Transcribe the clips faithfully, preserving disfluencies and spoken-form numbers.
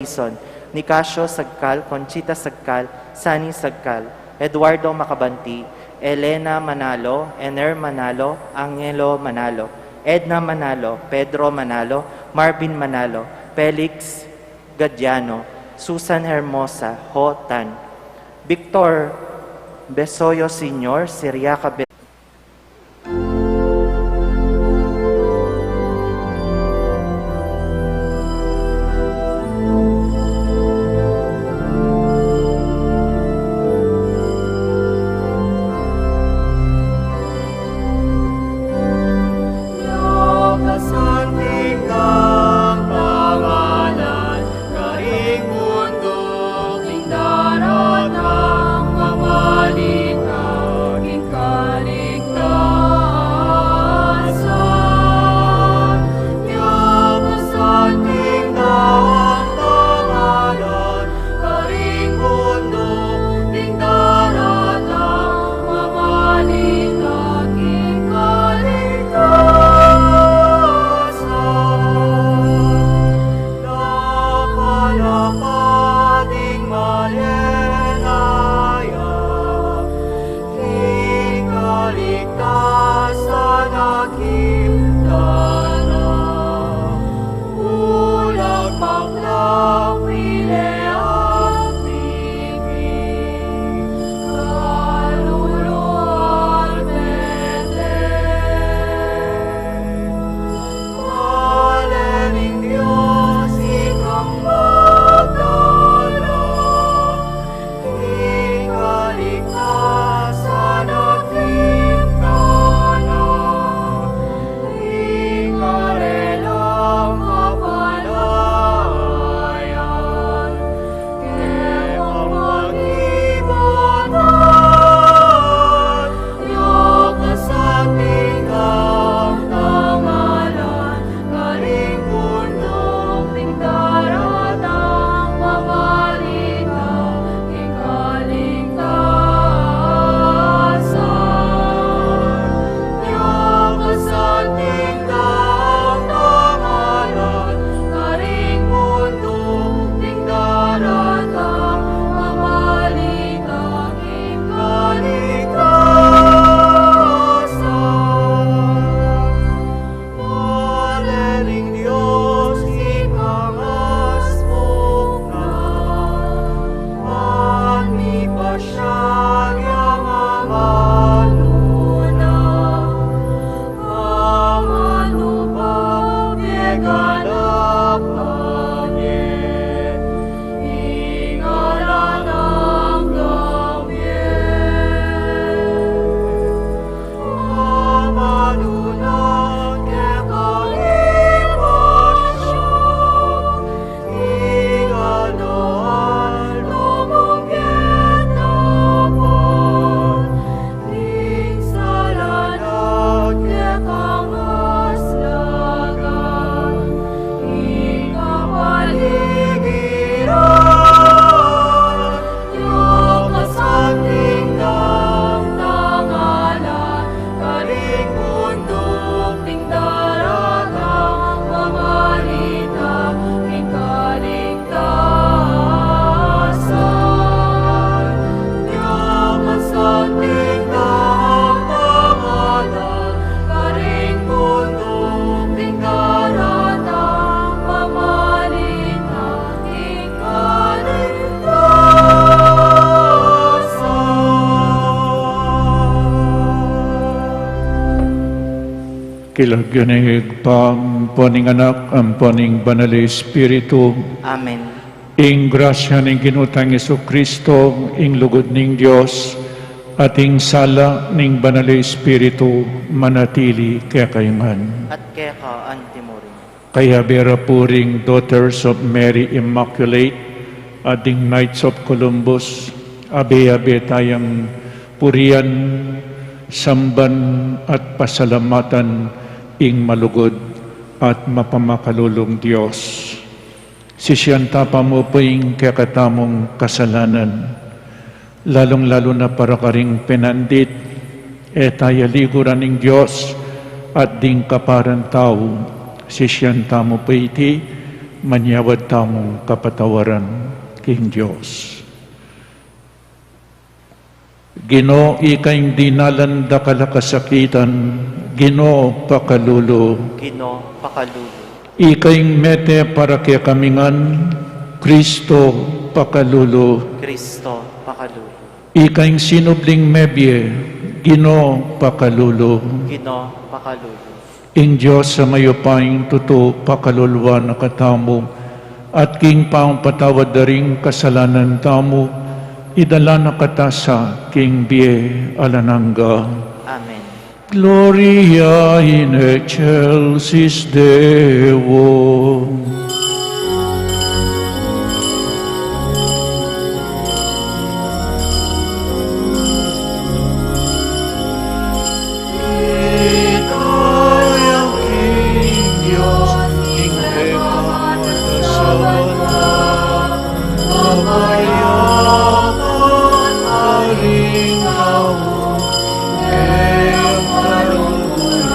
Dizon, Nicasio Sagcal, Conchita Sagcal, Sani Sagcal, Eduardo Macabanti, Elena Manalo, Ener Manalo, Angelo Manalo, Edna Manalo, Pedro Manalo, Marvin Manalo, Felix Gadiano, Susan Hermosa, Ho Tan, Victor Besoyo Senior, Siriaca Be- Kasanting kang pangalan, karing bunduk ding daratang mamalita king kaligtasan. Nya kasanting kang pangalan, karing bunduk ding daratang mamalita king kaligtasan. Lapalapa ding malelaya, king kaligtasan a kintana. Ulang maklapile at mimi, kalulu at mete. Malening Dios, ikang magdala, king kaligtasan a kintana, king karelang kapalayan, keka magibatan, nya kasanting kang pangalan, karing bunduk ding daratang mamalita king kaligtasan. Nya kasanting kang pangalan, karing bunduk ding daratang mamalita king kaligtasan. Malening Dios, ikang asbuk na, at mipasyag yang amanu na, amanu pa, pieganap na, ing alang anggang bie. Nya kasanting kang pangalan, karing bunduk ding daratang mamalita king kaligtasan. Nya kasanting kang pangalan, karing bunduk ding daratang mamalita king kaligtasan. King lagyu ning Ibpa, ampo ning Anak, ampo ning Banal a Espiritu. Amen. Ing grasya ning Ginu tang Jesucristo, ing lugud ning Dios, at ing sala ning Banal a Espiritu, manatili kekayu ngan. At keka antimurin. Kayabe ra pu ring Daughters of Mary Immaculate at ding Knights of Columbus, abe-abe tayang purian, samban, at pasalamatan ing malugud at mapamakalulung Dios. Sisian ta pa mu pu ing kekatamung kasalanan, lalung-lalu na para karing penandit, e ta ya liguran ning Dios at ding kaparang tau. Sisian ta mu pu iti, Manyawad tamung kapatawaran king Dios. Ginu, ika ing dinalan dakal a kasakitan, Ginu, pakalulu. Ginu, pakalulu. Ika ing mete para kekami ngan, Kristo, pakalulu. Kristo, pakalulu. Ika ing sinubling mebie, Ginu, pakalulu. Ginu, pakalulu. Ing Dios a mayupayang tutu pakaluluan na katamu, at king pangpatawad da ring kasalanan tamu, idala na kata sa king bie alang angga. Amen. Gloria in excelsis Deo. Ikayang king Dios ing pekamatas a banua, kapayapan karing tau, kayang kaluguran.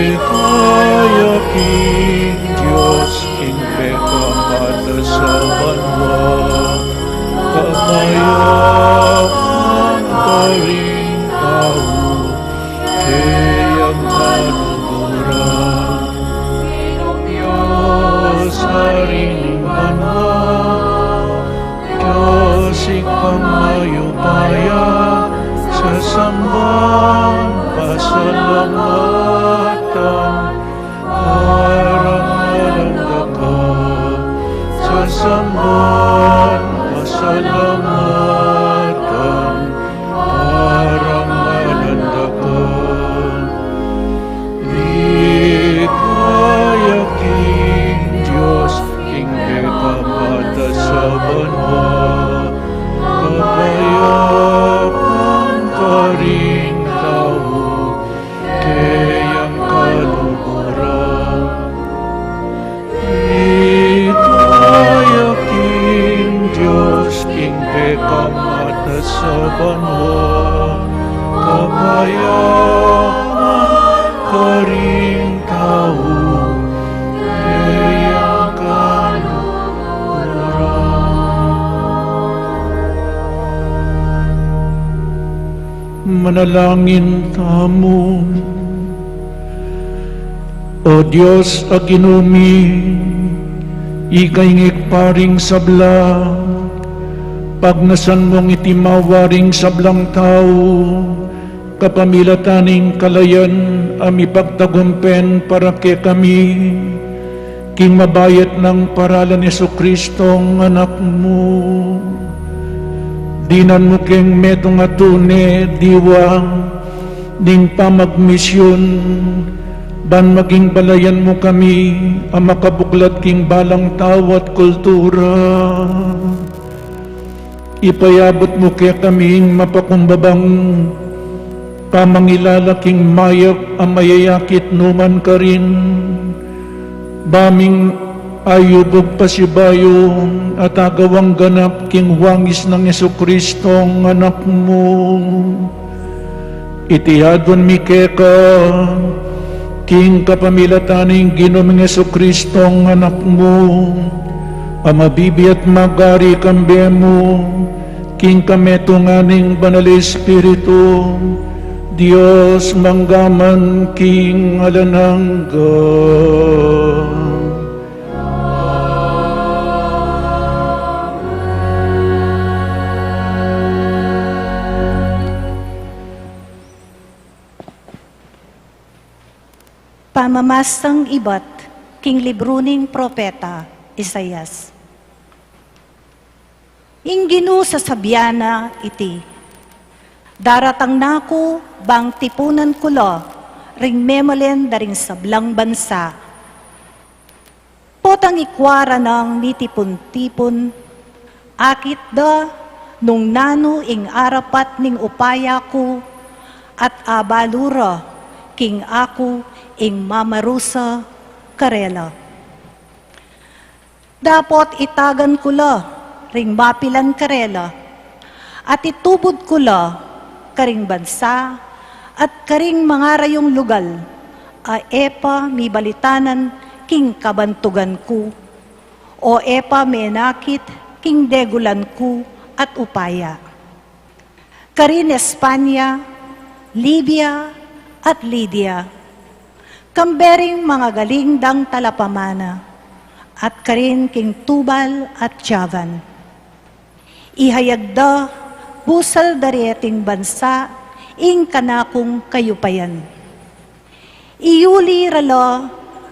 Ikayang king Dios ing pekamatas a banua, kapayapan karing tau, kayang kaluguran. Dios, Ari ning banua, Dios ing mayupaya, sasamban, pasalamatan, parangalan da ka, sasamban, pasalamatan, parangalan da ka. Ikayang king Dios ing pekamatas a banua, kapayapan karing tau, kayang kaluguran. Ikayang king Dios ing pekamatas a banua, kapayapan karing tau, kayang kaluguran. Manalangin tamu. O Dios a Ginu mi, ika ing Ibpa ring sabla, pagnasan mung iti mawa ring sablang tau, kapamilatan ning kalayan a mipagtagumpen para kekami, king mabayat nang paralan Jesucristong Anak mu. Dinan mu keng metung a tune, diwa ning pamagmisyun, ban maging balayan mu kami a makabuklat king balang tau at kultura. Ipayabut mu kekami ing mapakumbabang pamangilala king mayap a mayayakit numan karin, ba ming ayubug pasibayu at agawang ganap king wangis nang Jesucristong Anak mu. Iti aduan mi keka, king kapamilatan ning Ginu ming Jesucristong Anak mu, a mabibie at magari kambe mu, king kametungan ning Banal Espiritu, Dios mangga man king alang angga. Pamamasang ibat king libru ning propeta Isaias. Ing Ginu sasabian na iti: Daratang na ku bang tipunan ku la ring memalen da ring sablang bansa. Potang ikua ra nang mitipun-tipun, akit da nung nanu ing arapat ning upaya ku, at abalu ra king aku ing mamarusa karela. Dapot itagan ku la ring mapilan karela, at itubud ku la karing bansa at karing mangarayung lugal a e pa mibalitanan king kabantugan ku, o e pa menakit king degulan ku at upaya. Karin Espanya, Libya, at Lidia, kambe ring mangagaling dang talapamana, at karin king Tubal at Javan. Ihayag da busal da reting bansa ing kanakung kayupayan. Iyuli ra la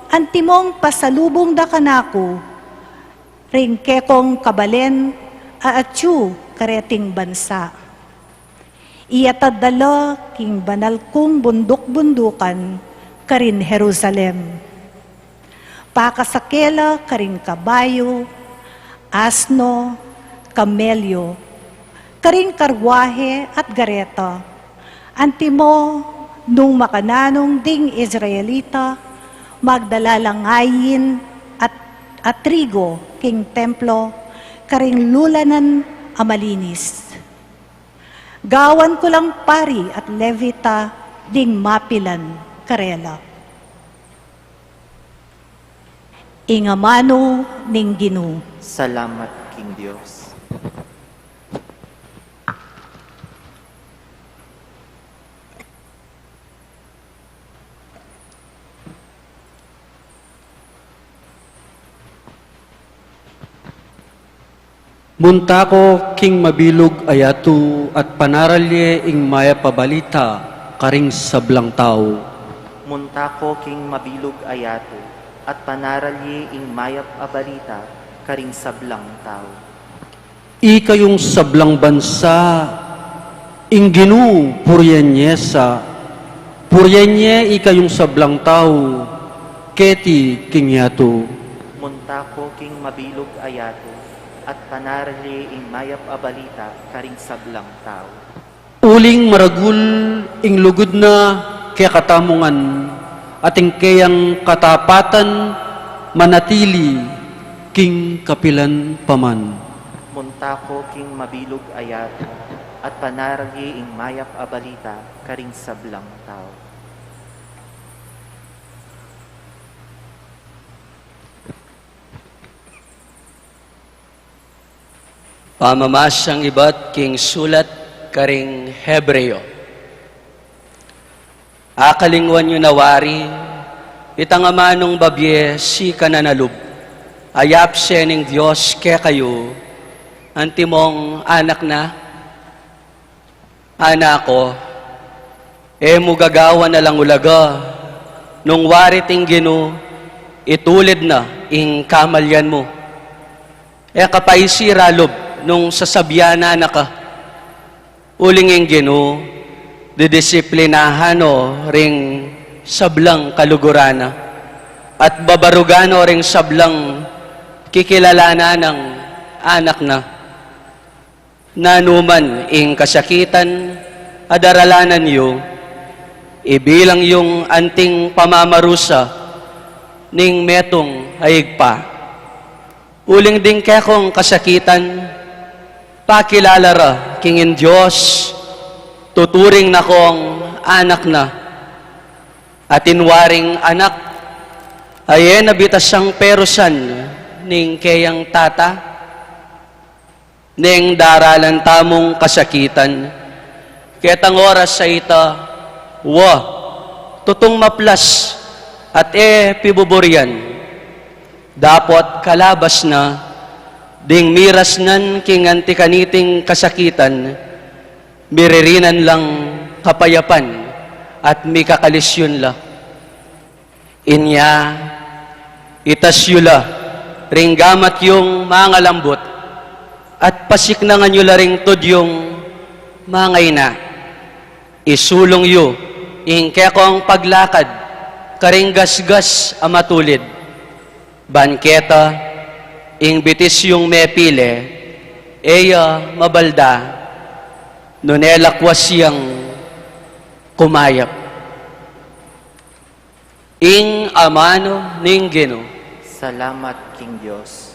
antimong pasalubung da kanaku ring kekong kabalen a atyu kareting bansa. Iyatad da la king banal kung bunduk-bundukan karin Jerusalem. Pakasake la karing kabayu, asno, kamelyo, karing karwahe at gareta, antimo nung makananung ding Israelita magdala lang ayin at, at trigo king templo karing lulanan a malinis. Gawan ku lang pari at Levita ding mapilan karela. Ing amanu ning Ginu. Salamat king Dios. Munta ko king mabilug a yatu at panaral ye ing mayap a balita karing sablang tau. Munta ko king mabilug a yatu at panaral ye ing mayap a balita karing sablang tau. Ikayung sablang bansa, ing Ginu purian ye sa, purian ye ikayung sablang tau keti king yatu. Munta ko king mabilug a yatu at panaral ye ing mayap a balita karing sablang tau. Uling maragul ing lugud na kekatamu ngan, at ing keyang katapatan manatili king kapilan pa man. Munta ko king mabilug a yatu at panaral ye ing mayap a balita karing sablang tau. Pamamasang ibat king sulat karing Hebreo. Akalingwan yu na wari itang amanung babie sikan a nalub a yapse ning Dios kekayu, antimong anak na. Anak ku, e mu gagawan alang ulaga, nung wari ting Ginu, itulid na ing kamalian mu. E ka pa isira lub nung sasabian na ka. Uling ing Ginu, didisiplinahan no ring sablang kaluguran na, at babarugan no ring sablang kikilalanan nang anak na. Nanu man ing kasakitan a daralanan yu, ibilang yung anting pamamarusa ning metung a ibpa. Uling ding kekong kasakitan, pakilala ra king ing Dios, tuturing na kong anak na. Atin waring anak, a e na bitasang perusan ning keyang tata, neng daralan tamung kasakitan. Ketang oras a ita, wa, tutung maplas at e pibuburian. Dapot kalabas na, ding mirasnan king anti kaniting kasakitan, miririnan lang kapayapan at mikakalisyun la. Inya, itas yu la ring gamat yung mangalambut, at pasiknangan yu la ring tud yung mangaina. Isulung yu ing kekong paglakad karing gasgas a matulid. Ban keta, ing bitis yung mepile, e ya mabalda, nune lakwas yang kumayap. Ing amanu ning Ginu. Salamat king Dios.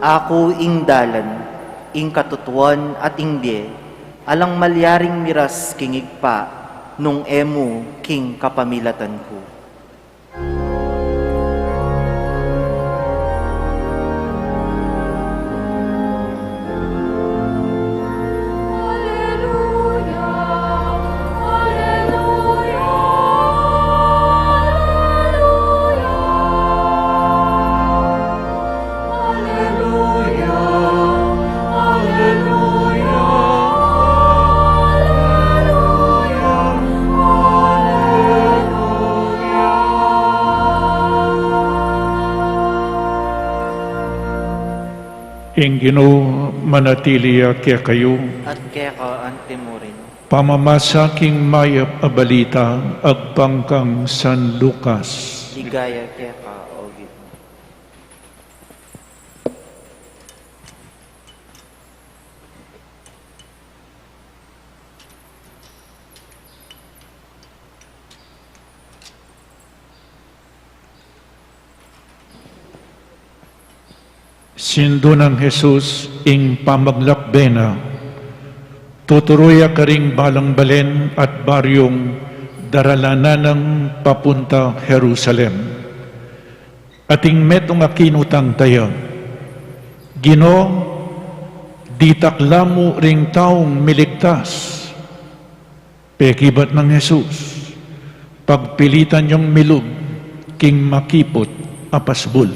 Aku ing dalan, ing katutuan at ing bie, alang malyaring miras king Ibpa, nung e mu king kapamilatan ku. Ing Ginu manatili ya kekayu. At keka antimurin. Pamamasa king mayap a balita agpang kang San Lucas. Ligaya keka, O Ginu. Sindu nang Jesus ing pamaglakbe na, tuturu ya karing balang balen at baryung daralanan nang papunta Jerusalem. Ating metung a kinutang taya, "Ginu, ditak la mu ring taung miligtas?" Pekibat nang Jesus, "Pagpilitan yung milub king makiput a pasbul.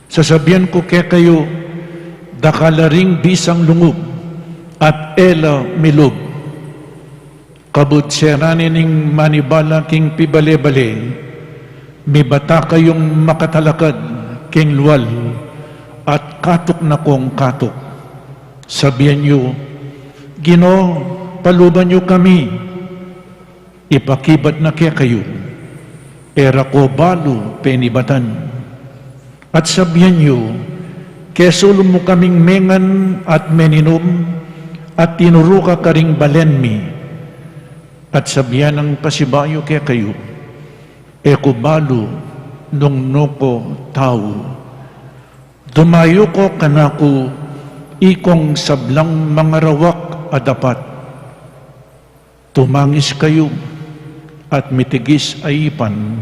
Sasabian ku kekayu, dakal la ring bisang lungub at e la milub." Kabud sera ne ning manibala king pibale-bale, mibata kayung makatalakad king lual at katuk na kung katuk. Sabian yu, "Ginu, paluban yu kami." Ipakibat na kekayu, "E ra ku balu penibatan." At sabian yu, "Kesulu mu kaming mengan at meninum, at tinuru ka karing balen mi." At sabian nang pasibayu kekayu, "E ku balu nung nu ku tau. Dumayu ku kanaku ikong sablang mangarawak a dapat." Tumangis kayu at mitigis a ipan,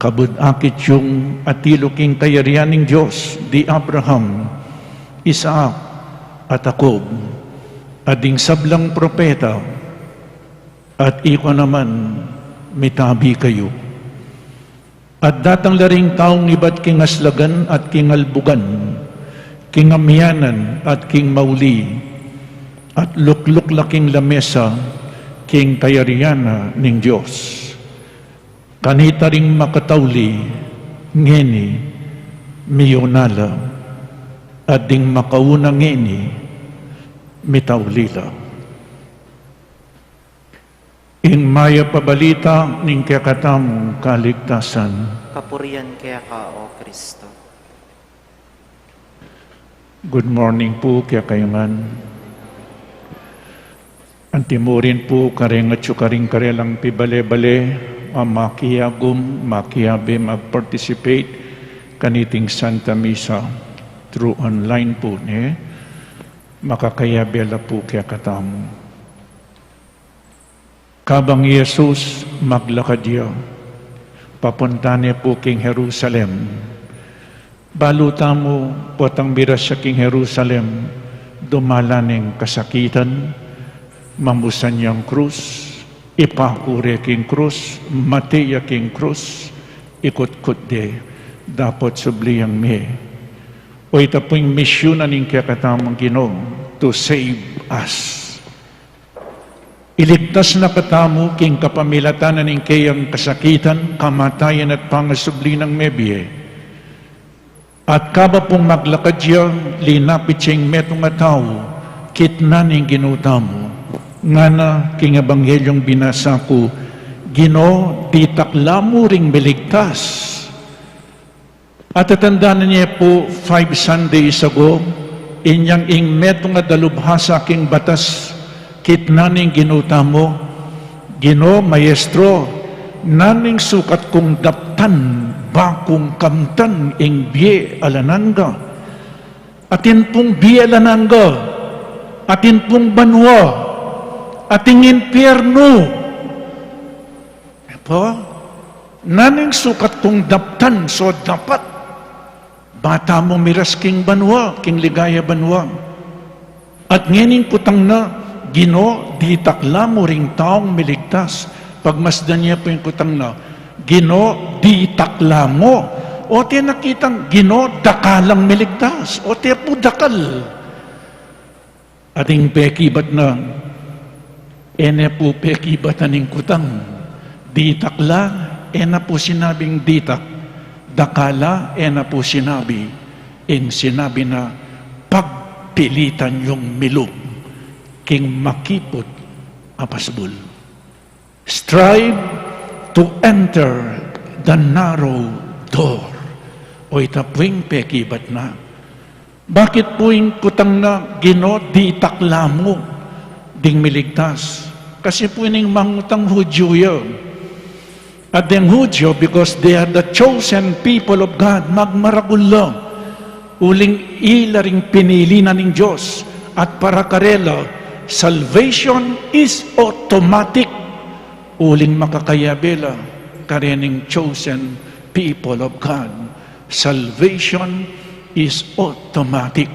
kabud akit yung atilu king kayarian ning Dios di Abraham, Isaac, at Jacob, at ding sablang propeta, at iku naman mitabi kayu. At datang la ring taung ibat king aslagan at king albugan, king amianan at king mauli, at lukluk la king lamesa king kayarian na ning Dios. Kanita ring makatauli ngeni, miyuna la, at ding makauna ngeni, mitauli la. Ing mayap a balita ning kekatamung kaligtasan. Kapurian keka, O Kristo. Good morning pu kekayu ngan. Antimurin pu kareng atyu karing karelang pibale-bale a makiagum, makiabe, mag-participate kaniting Santa Misa through online pu, ne? Makakayabe la pu kekatamu. Kabang i Jesus maglakad ya, papunta ne pu king Jerusalem. Balu tamu, potang miras ya king Jerusalem, dumalan neng kasakitan, mamusan yang krus, ipaku re king krus, mate ya king krus, ikutkut de, dapot subli yang mie. O ita pu ing misyun na ning kekatamung Ginu, to save us. Iligtas na katamu king kapamilatan na ning keyang kasakitan, kamatayan at pangasubli nang mebie. At kaba pung maglakad ya, linapit ya ing metung a tau, kitnan ing Ginu tamu. Ngana king ebanghelyu ning binasa ku, Ginu, ditak la mu ring miligtas. At atandanan ye pu, five Sundays ago, inyang ing metung a dalubhasa king batas, kitnan ing Ginu tamu, Ginu, Maestro, nanung sukat kung daptan, ba kung kamtan ing bie alang angga? Atin pung bie alang angga, atin pung banua, atin impiernu. Ito, nanu ing sukat kung daptan, so dapat ba tamu miras king banua, king ligaya banua? At ngening kutang na, Ginu, ditak la mu ring taung miligtas. Pagmasdan ye pu ing kutang na, Ginu, ditak la mu. O te na kitang, Ginu, dakal lang miligtas. O te pu dakal. At ing pekibat na, e ne pu pekibatan ing kutang. Ditak la, e na pu sinabing ditak. Dakal la, e na pu sinabi. Ing sinabi na, pagpilitan yung milub king makiput a pasbul. Strive to enter the narrow door. O ita pu ing pekibat na. Bakit pu ing kutang na, Ginu, ditak la mu ding miligtas? Kasi pu ining mangutang Hudyo ya. At deng Hudyo, because they are the chosen people of God, magmaragul la. Uling ila ring pinili na ning Dios, at para karela, salvation is automatic. Uling makakayabe la karening chosen people of God. Salvation is automatic.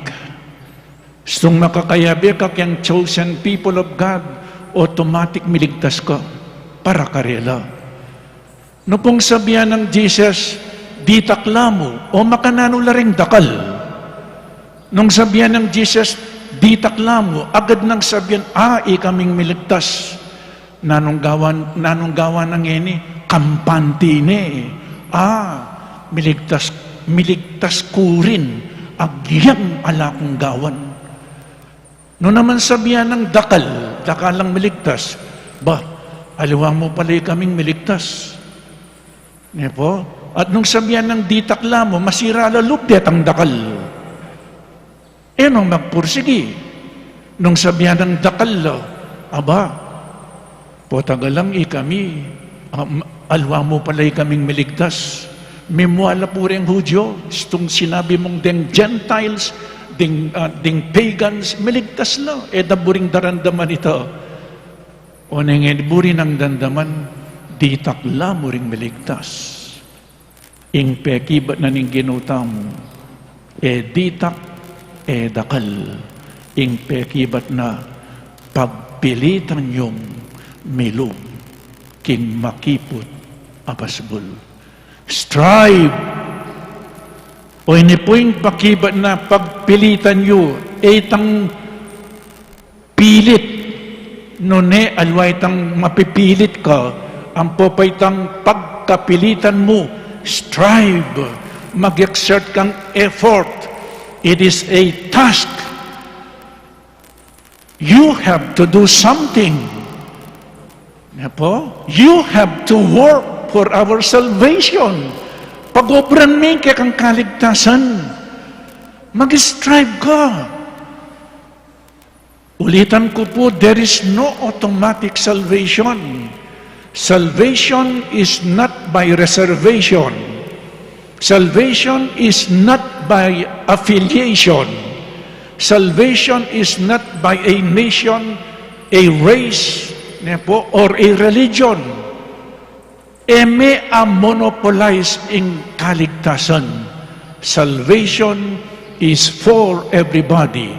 Istung makakayabe ka keng chosen people of God, automatic miligtas ka para karela. Nu pung sabian nang Jesus, ditak la mu, o makananu la ring dakal. Nung sabian nang Jesus, ditak la mu, agad nang sabian, a, ikaming miligtas. Nanung gawan, nanung gawan na ngeni, kampante ne. A, miligtas, miligtas ku rin, agyang ala kung gawan. Nu naman sabian nang dakal, dakal lang miligtas. Ba, aliwa mu pala ikaming miligtas. Ne pu? At nung sabian nang ditak la mu, masira la lub detang dakal. E nung magpursigi. Nung sabian nang dakal la, aba, potagalang ikami, um, aliwa mu pala ikaming miligtas. Mimua la pu reng Hudyo, istung sinabi mung deng Gentiles, ding, ah, ding pagans, miligtas la, e da buring daramdaman ita. O neng e buri nang daramdaman, ditak la mu ring miligtas. Ing pekibat na ning Ginu tamu, e ditak, e dakal. Ing pekibat na, pagpilitan yung milub king makiput a pasbul. Strive. O ini pu ing pekibat na pagpilitan yu, e itang pilit, nune aliwa itang mapipilit ka, ampo pa itang pagkapilitan mu, strive, mag-exert kang effort. It is a task. You have to do something. Ne pu? You have to work for our salvation. Pag-obran me ing kekang kaligtasan. Mag-strive ka. Ulitan ku pu, there is no automatic salvation. Salvation is not by reservation. Salvation is not by affiliation. Salvation is not by a nation, a race, ne pu, or a religion. E me a-monopolize ing kaligtasan. Salvation is for everybody.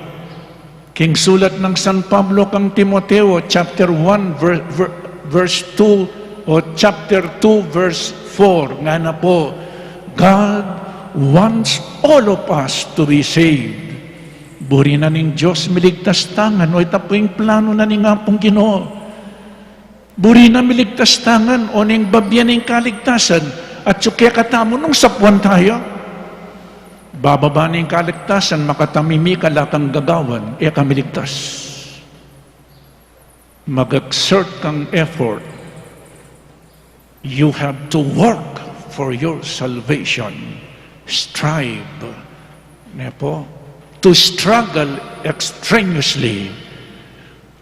King sulat nang San Pablo kang Timoteo, chapter one, ver-, ver-, verse two, o chapter two, verse four, ngana pu, God wants all of us to be saved. Buri na ning Dios miligtas ta ngan, o ita pu ing planu na ning Apung Ginu. Buri na miligtas ta ngan, o neng babie na ing kaligtasan, atyu kekatamu nung sapuan taya. Bababa na ing kaligtasan, makatamimi ka, ala kang gagawan, e ka miligtas. Mag-exert kang effort. You have to work for your salvation. Strive. Ne pu? To struggle extraneously.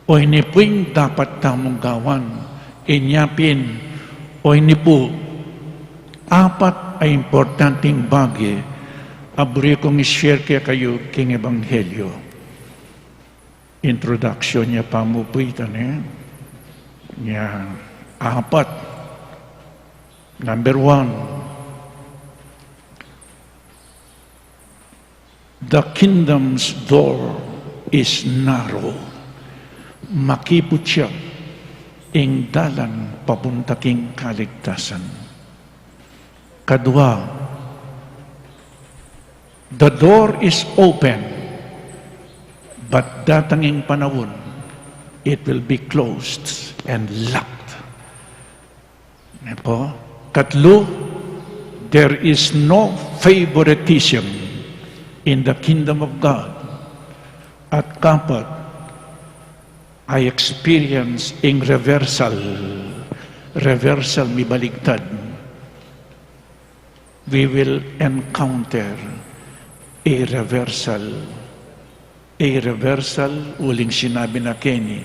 O ini pu ing dapat tamung gawan. Inya pin, o ini pu, apat a importanteng bage Abri kung i-share kekayu king ebanghelyo. Introduction ya pa mu pu ita, ne? Nya apat. Number one, the kingdom's door is narrow. Makiput ya ing dalan papunta king kaligtasan. Kadua, the door is open, but datang ing panaun, it will be closed and locked. Ne pu? Katlu, there is no favoritism in the kingdom of God. At kapat, I experience ing reversal. Reversal, mibaligtad. We will encounter a reversal. A reversal, uling sinabi na keni,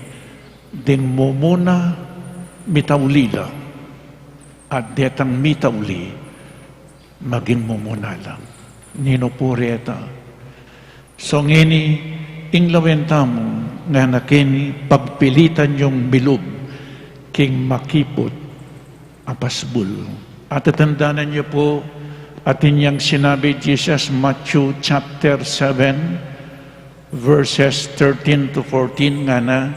ding mumuna mitauli la, at detang mitauli maging mumuna la. Ninu pu reta? So ngeni, ing lawen tamu, ngana keni, pagpilitan yung milub king makiput a pasbul. At tatandanan yu pu, atin yang sinabi Jesus, Matthew chapter seven, verses thirteen to fourteen, ngana,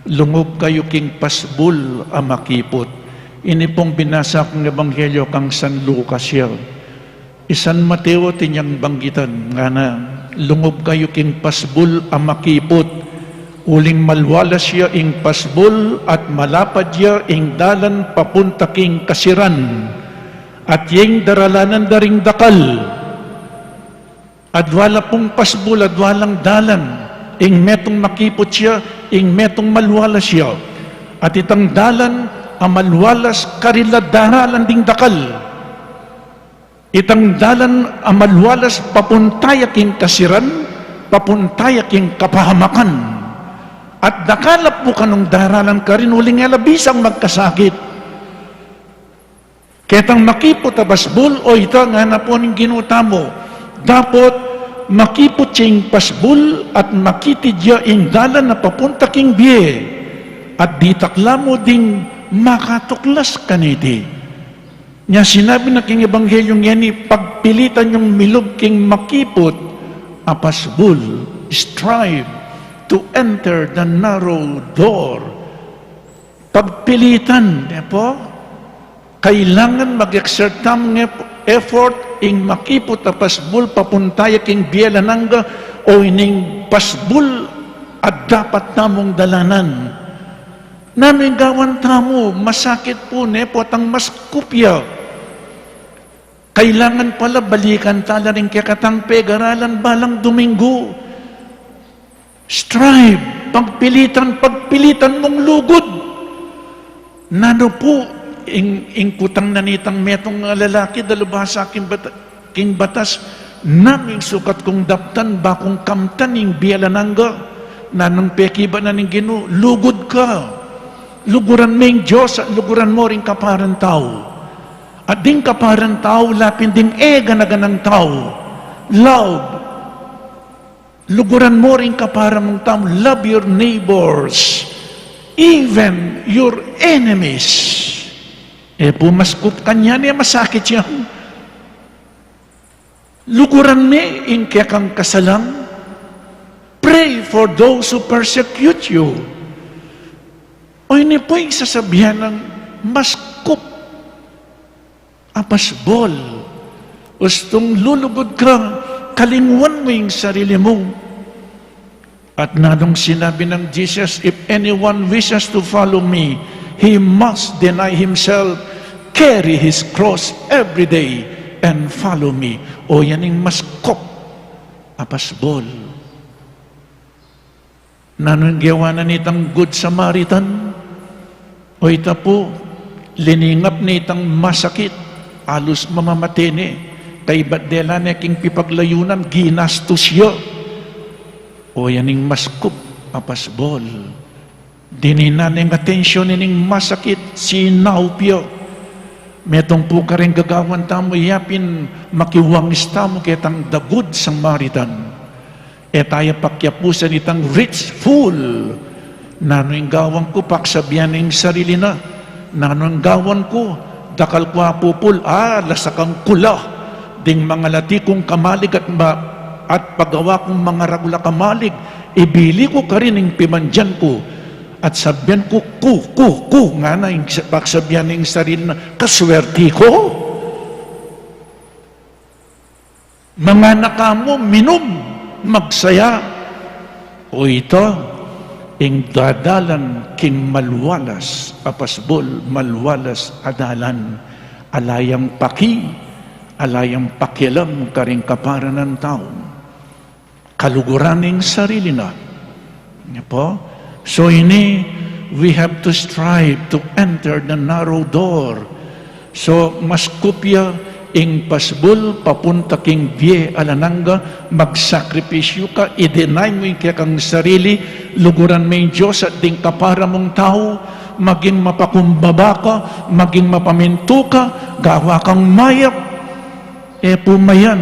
lungub kayu king pasbul a makiput. Ini pung binasa kung ebanghelyo kang San Lucas ya. I San Mateo atin yang banggitan, ngana, lungub kayu king pasbul a makiput, uling malwalas ya ing pasbul at malapad ya ing dalan papunta king kasiran, at ya ing daralanan da ring dakal. Adwa la pung pasbul, adwa lang dalan, ing metung makiput ya, ing metung malwalas ya. At itang dalan a malwalas, karin la daralan ding dakal. Itang dalan a malwalas papunta ya king kasiran, papunta ya king kapahamakan. At dakal la pu kanung daralan karin uling e la bisang magkasakit. Ketang makiput a pasbul, o ita ngana pu ning Ginu tamu, dapot makiput ya ing pasbul at makitid ya ing dalan a papunta king bie, at ditak la mu ding makatuklas kaniti. Nya sinabi na king ebanghelyo ngeni, pagpilitan yung milub king makiput a pasbul. Strive to enter the narrow door. Pagpilitan, ne pu? Kailangan mag-exert tamung ep-, effort ing makiput a pasbul papunta ya king bie alang angga, o ining pasbul a dapat tamung dalanan. Nanu ing gawan tamu, masakit pu, ne pu, at ang mas kupya, kailangan pala balikan tala ring kekatang pegaralan balang Domingo. Strive, pagpilitan, pagpilitan mung lugud. Nanu pu, ing, ing kutang na nitang metung a lalaki, dalubhasa king bata-, king batas, nanu ing sukat kung daptan, ba kung kamtan ing bie alang angga? Nanung pekibat na ning Ginu, lugud ka. Luguran me ing Dios at luguran mo ring kaparang tau. At ding kaparang tau, lapin ding e gana-ganang tau. Love. Luguran mo ring kaparang tau, love your neighbors, even your enemies. E pu maskup kanyan, e masakit yan. Luguran me ing kekang kasalan. Pray for those who persecute you. O ini pu ing sasabian nang maskup a pasbul. Ustung lulugud ka, kalingwan mu ing sarili mu. At nanung sinabi nang Jesus, "If anyone wishes to follow me, he must deny himself, carry his cross every day, and follow me." O yan ing maskup a pasbul. Nanu ing gewa na nitang Good Samaritan? O ita pu, liningap ne itang masakit, alus mamamate ne, kaybat dela ne king pipaglayunan, ginastus ya. O yan ing maskup a pasbul. Dininan neng atensyon ining masakit, sinaup ya. Metung pu karing gagawan tamu, yapin makiwangis tamu ketang the Good Samaritan. E taya pakiapusan itang rich fool. Nanu ing gawan ku, paksabian ing sarili na. Nanu ing gawan ku, dakal ku apupul, a, lasakang ku la ding mangalati kung kamalig at, ma-, at pagawa kung mangaragul a kamalig, ibili ku karin ing pimandian ku. At sabian ku, ku, ku, ku, ngana ing sa-, paksabian ning sarili na, kaswerti ku. Mangana kamu, minum, magsaya. O ita, ing dadalan king malualas a pasbul, malualas a dalan, ala yang paki, ala yang pakialam karing kaparanan tau. Kaluguran ning sarili na. Nya po? So ini, we have to strive to enter the narrow door. So, mas kupya ing pasbul papunta king bie alang angga, magsakripisyu ka, i-deny mu ing kekang sarili, luguran mu ing Dios at ding kapara mung tau, maging mapakumbaba ka, maging mapamintu ka, gawa kang mayap, e pu mayan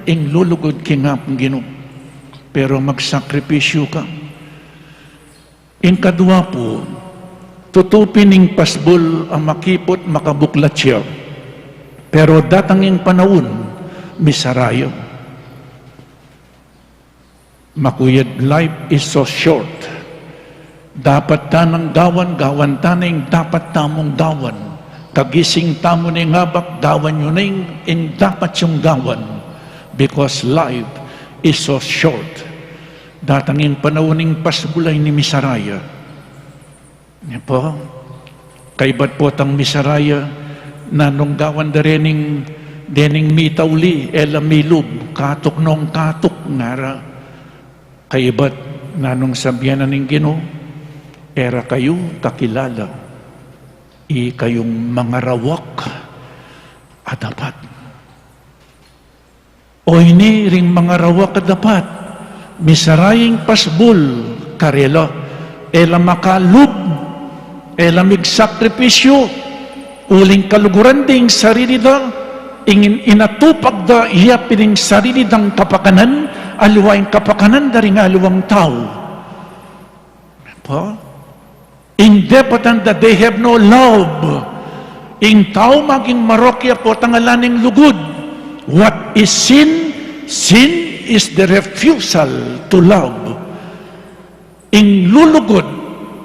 ing lulugud king Apung Ginu. Pero magsakripisyu ka. Ing kadua pu, tutu pin ing pasbul a makiput, makabuklat ya. Pero datang ing panaun, misara ya. Makuyad, life is so short. Dapat ta nang gawan, gawan ta na ing dapat tamung gawan. Kagising tamu ning abak, gawan yu na ing, ing dapat yung gawan. Because life is so short. Datang ing panaun ing pasbul a ini misara ya. Nya po, kaybat potang misara ya, nanung gawan da rening, dening mitauli, e la milub, katuk nong katuk, ngara. Kaybat nanung sabian na ning Ginu, e ra kayu kakilala, ikayung mangarawak a dapat. O ini ring mangarawak a dapat, misara ing pasbul karela, e la makalub, e la migsakripisyu, uling kaluguran da ing sarili da, ing in-, inatupag da, iya pin ing sarili dang kapakanan, aliwa ing kapakanan da ring aliwang tau. Po? Ing depatan da, they have no love. Ing tau maging marok ya potang ala neng lugud. What is sin? Sin is the refusal to love. Ing lulugud,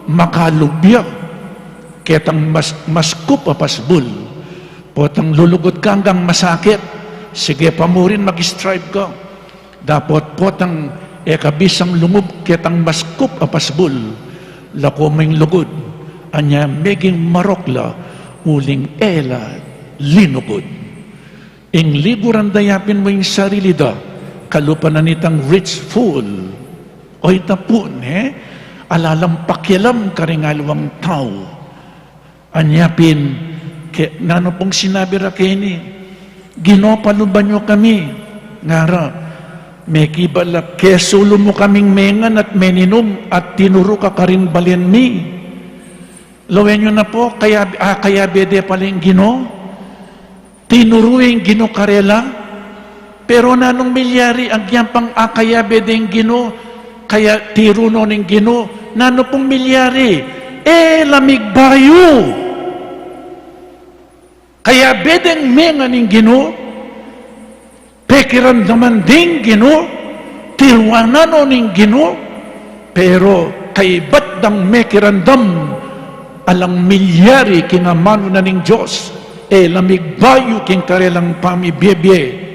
makalub ya ketang mas-, maskup a pasbul. Potang lulugud ka anggang masakit, sige pa mu rin, mag-strive ka. Dapot potang e ka bisang lungub ketang maskup a pasbul, lako mu ing lugud, anya meging marok la uling e la linugud. Ing liguran da yapin mu ing sarili da, kalupa na nitang rich fool. O ita pu, ne, ala lang pakialam karing aliwang tau. Anya pin, ke-, nanu pung sinabi ra keni? Ginu, paluban yu kami, ngara. Mekibat la, kesulu mu kaming mengan at meninum at tinuru ka karin balen mi. Lawen yu na po, kaya, a, kayabe de pala ing Ginu. Tinuru ing Ginu karela. Pero nanung milyari? Agyang pang akayabe deng Ginu, kaya tiru no ning Ginu, nanu pung milyari? E la migbayu. Kayabe deng mengan ning Ginu, pekiramdaman deng Ginu, tiruanan no ning Ginu, pero kaybat dang mekiramdam, alang milyari king amanu na ning Dios, e la migbayu king karelang pamibiebie.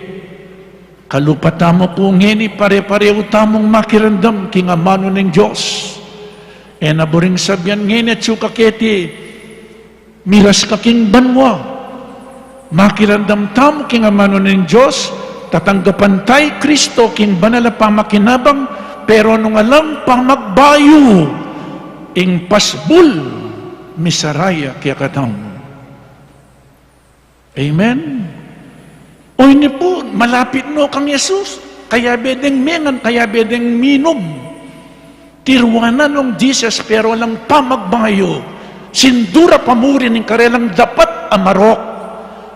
Kalupa tamu ku ngeni, pare-parehu tamung makiramdam king amanu ning Dios. E na buring sabian ngeni atyu ka keti, miras ka king banua. Makiramdam tamu king amanu ning Dios, tatanggapan ta i Kristo king banal a pamakinabang, pero nung alang pamagbayu, ing pasbul misara ya kekatamu. Amen? O ini pu, malapit no kang Jesus, kayabe deng mengan, kayabe deng minum. Tiruanan nong Jesus, pero alang pamagbayu, sindura pa mu rin ing karelang dapat a marok.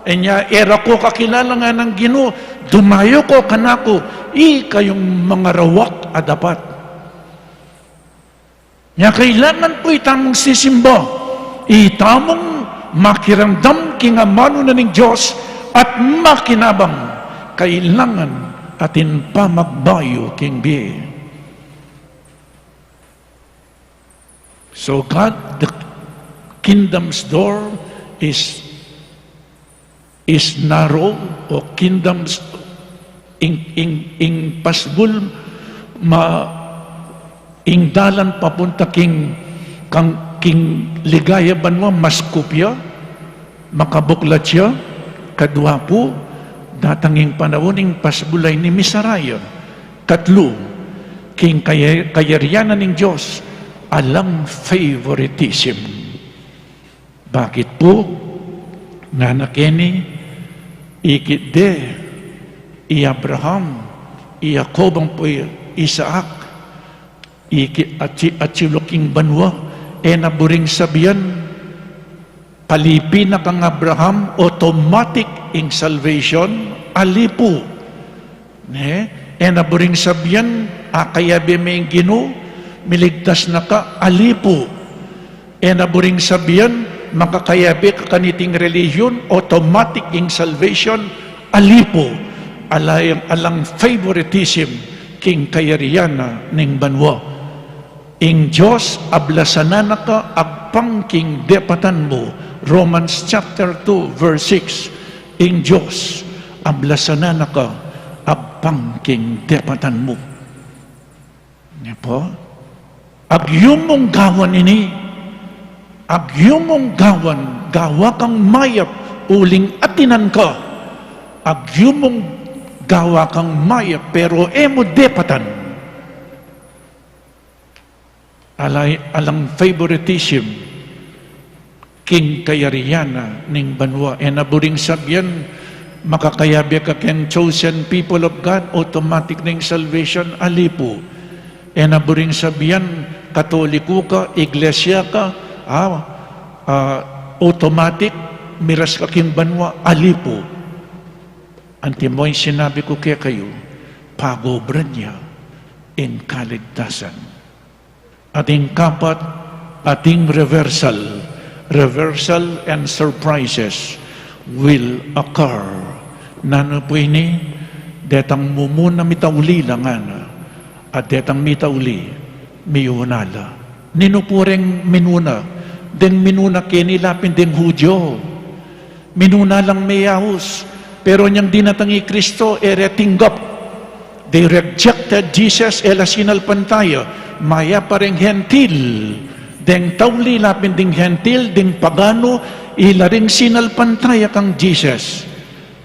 Inya, e ra ko kakilala, ngana ning Ginu, dumayu ko kanaku, ikayung mangarawak a dapat. Nya kailangan pu itamung sisimba, itamung makiramdam king amanu na ning Dios at makinabang. Kailangan atin pamagbayu king bie. So God, the kingdom's door is is narrow, o kingdoms, ing, ing, ing pasbul, ma, ing dalan papunta king, kang, king ligaya banua, mas kupya, makabuklat ya. Kadua pu, datang ing panaun ing pasbul a ini misara ya. Katlu, king kaya-, kayarian na ning Dios, alang favoritism. Bakit pu? Ngana keni, ikit de i Abraham, i Jacob, ampo i Isaac, ikit atyu, atyu la king banua, e na buring sabian, palipi na kang Abraham, automatic ing salvation, ali pu. Ne? E na buring sabian, akayabe me ing Ginu, miligtas na ka, ali pu. E na buring sabian, makakayabe ka kaniting relihiyon, automatic ing salvation, ali pu. Alang, alang favoritism king kayarian na ning banua. Ing Dios, ablasan na ka agpang king depatan mu. Romans chapter two, verse six. Ing Dios, ablasan na ka agpang king depatan mu. Ini pu? Agyumung gawan ini. Agyumung gawan, gawa kang mayap, uling atinan ka. Agyumung gawa kang mayap, pero e mu depatan. Alay, alang favoritism king kayarian na ning banua. E na buring sabian, makakayabe ka keng chosen people of God, automatic na ing salvation, ali pu. E na buring sabian, Katoliko ka, iglesia ka, ah, ah, automatic, miras ka king banua, ali pu. Antimo ing sinabi ku kekayu, pagobran ya ing kaligtasan. At ing kapat, ating reversal. Reversal and surprises will occur. Nanu pu ini? Detang mumuna mitauli la ngana, at detang mitauli miuna la. Ninu pu reng minuna? Deng minuna keni la pin deng Hudyo. Minuna lang meyaus, pero inyang dinatang i Kristo, e re tinggap. They rejected Jesus, e la sinalpantaya. Mayap pa reng Hentil. Deng tauli la pin ding Hentil, ding pagano, ila ring sinalpantaya kang Jesus.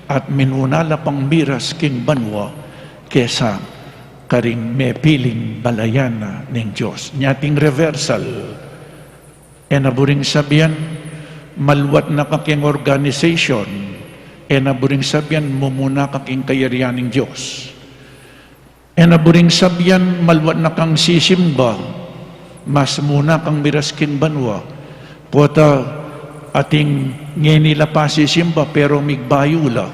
At minuna la pang miras king banua kesa karing mepiling balayan na ning Dios. Nya ating reversal. E na buring sabian, maluat na ka keng organization. E na buring sabian, mumuna ka keng kayarian ning Dios. E na buring sabian, maluat na kang sisimba, mas muna kang miras king banua. Pota ating ngeni la pasisimba, pero migbayu la.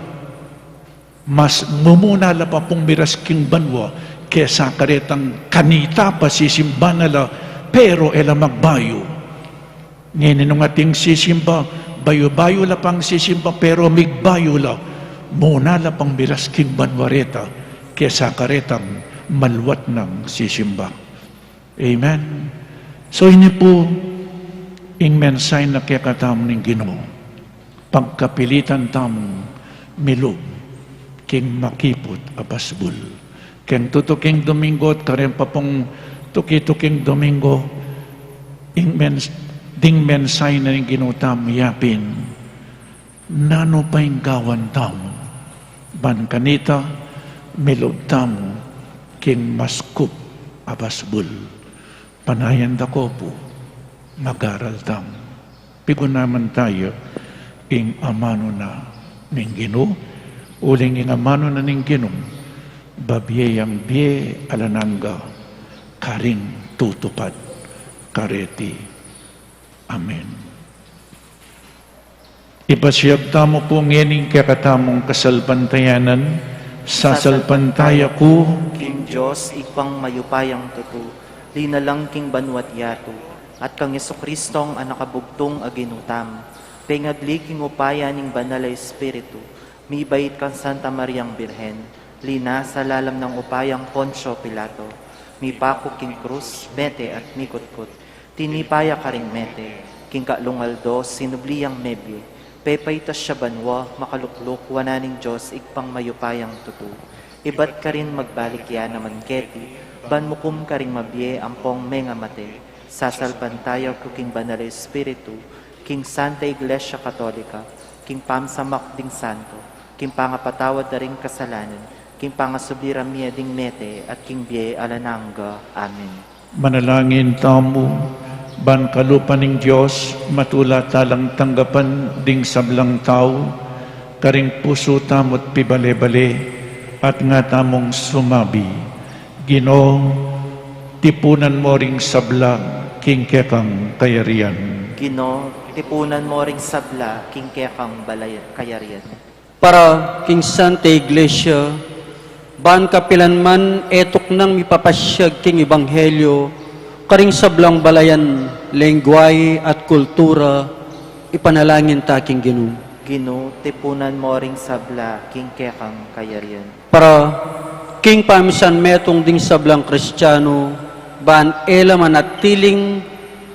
Mas mumuna la pa pung miras king banua kesa karetang kanita pa sisimba na la, pero e la magbayu. Ngeni nung ating sisimba, bayu-bayu la pang sisimba, pero migbayu la, muna la pang miras king banua reta kesa karetang maluat nang sisimba. Amen. So, ini pu ing mensahe na kekatamu ning Ginu. Pagkapilitan tamung milub king makiput a pasbul. Keng tutuking Domingo at kareng pa pung tuki-tuking Domingo, ing mens-, ding mensahe na ning Ginu tamu yapin. Nanu pa ing gawan tamu ban kanita milub tamu king maskup a pasbul? Panayan da ko pu, mag-aral tamu. Pigunaman taya ing amanu na ning Ginu, uling ing amanu na ning Ginu, babie yang bie alang angga, karing tutupad kareti. Amen. Ipasiag tamu pu ngeni ing kekatamung kasalpantayanan. Sasalpantaya ku king Dios, Ibpang mayupayang tutu, linalang king banua't yatu, at kang Jesucristong anak a bugtung a Ginu tamu, pengagli king upaya ning Banal a Espiritu, mibait kang Santa Mariang Birhen, linasa lalam nang upayang Poncio Pilato, mipaku king krus, mete at mikutkut. Tinipa ya karing mete, king kalung aldo sinubli yang mebie, pepaitas ya banua, makalukluk wanan ning Dios Ibpang mayupayang tutu. Ibat karin magbalik ya naman keti, ban mukum karing mabie ampong mengamate. Sasalpantaya ku king Banal a Espiritu, king Santa Iglesia Katolika, king pamsamak ding santo, king pangapatawad da ring kasalanan, king pangasubli ra mie ding mete, at king bie alang angga. Amen. Manalangin tamu. Ban kalupa ning Dios, matula talang tanggapan ding sablang tau, karing pusu tamu't pibale-bale, at nga tamung sumabi, Ginu, tipunan mo ring sabla king kekang kayarian. Ginu, tipunan mo ring sabla king kekang balay-, kayarian. Para king Santa Iglesia, ban kapilan man e tuknang mipapasiag king ebanghelyo, karing sablang balayan, lengguahe at kultura, ipanalangin ta king Ginu. Ginu, tipunan mo ring sabla king kekang kayarian. Para king pamisan metung ding sablang Kristiano, ban e la manatiling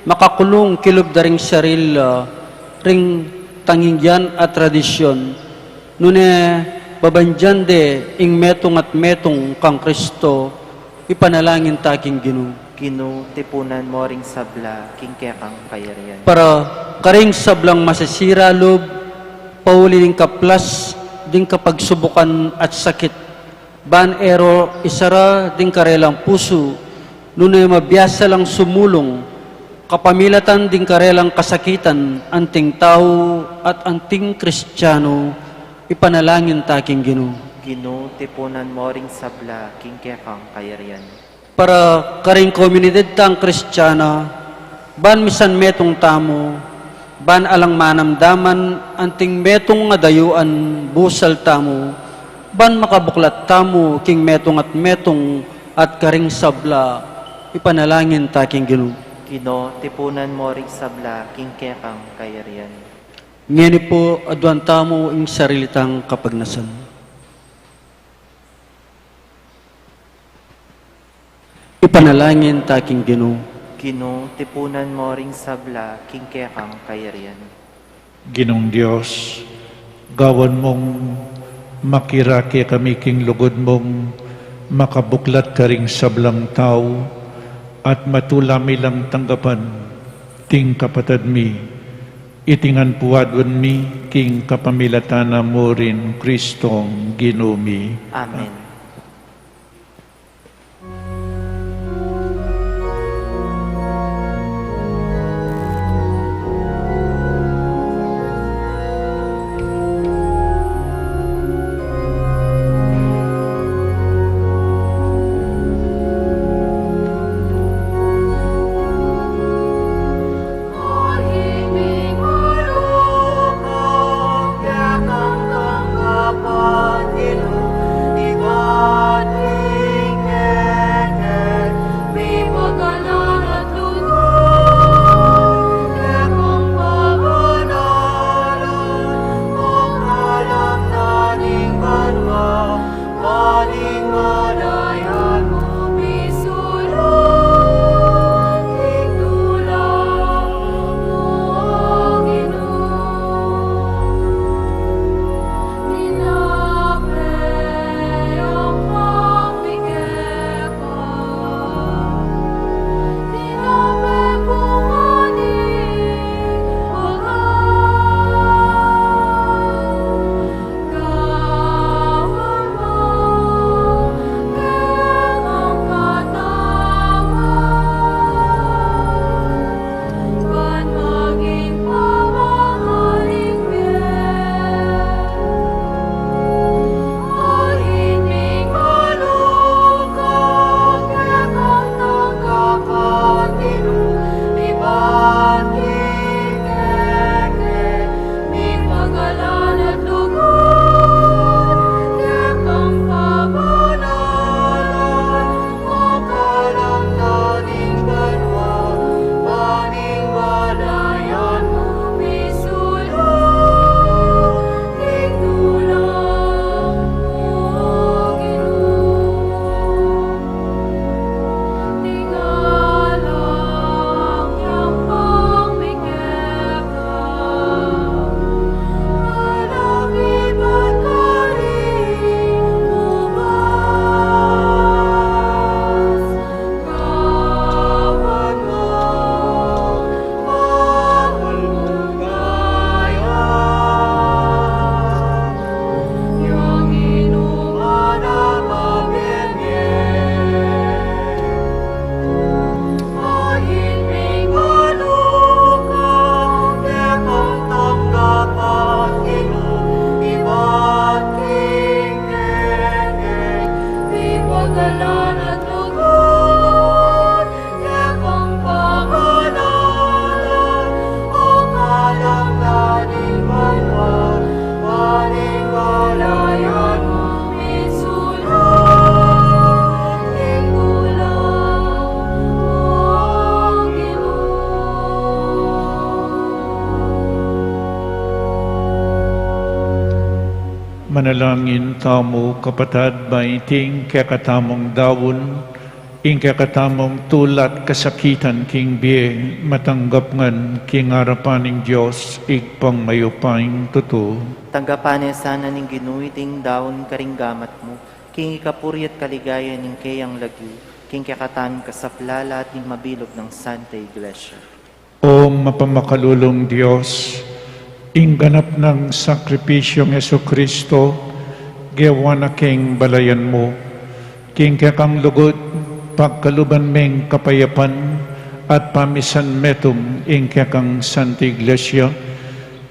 makakulung kilub da ring sarili la ring tangingyan at tradisyon, nune babandian de ing metung at metung kang Kristo, ipanalangin ta king Ginu. Ginu, tipunan mo ring sabla king kekang kayarian. Para karing sablang masisira lub, pauli ning kaplas ding kapagsubukan at sakit, ban e ro isara ding karelang pusu, nune mabiasa lang sumulung, kapamilatan ding karelang kasakitan, anting tau at anting Kristiano, ipanalangin ta king Ginu. Ginu, tipunan mo ring sabla king kekang kayarian. Para karing komunidad tang Kristiana, ban misan metung tamu, ban alang manamdaman anting metung a dayuan busal tamu, ban makabuklat tamu king metung at metung at karing sabla, ipanalangin ta king Ginu. Ginu, tipunan mo ring sabla king kekang kayarian. Ngeni pu, aduan tamu ing sarili tang kapagnasan. Ipanalangin ta king Ginu. Ginu, tipunan mo ring sabla king kekang kayarian. Ginung Dios, gawan mung makirake kami king lugud mung makabuklat karing sablang tau, at matula mi lang tanggapan ding kapatad mi. Iti ngan pu aduan mi king kapamilatan na mu rin Kristong Ginu mi. Amen. Pagalan at lugud, kekang pangalanan, o kalamnan ning banua, paning kalayan mung misulat king kulang, o Ginu. Manalangin tamu, kapatad, ban iting kekatamung daun, ing kekatamung tulat kasakitan king bie, matanggap ngan king arapan ning Dios Ibpang mayupayang tutu. Tanggapan ne sana ning Ginu iting daun karing gamat mu, king ikapuri at kaligayan ning keyang lagyu, king kekatamung kasaplalan at ning mabilug nang Santa Iglesia. O mapamakalulung Dios, ing ganap nang sakripisyung Jesucristo, gewa na king balayan mu, king kekang lugud, pagkaluban meng kapayapan at pamisan metung ing kekang Santa Iglesia,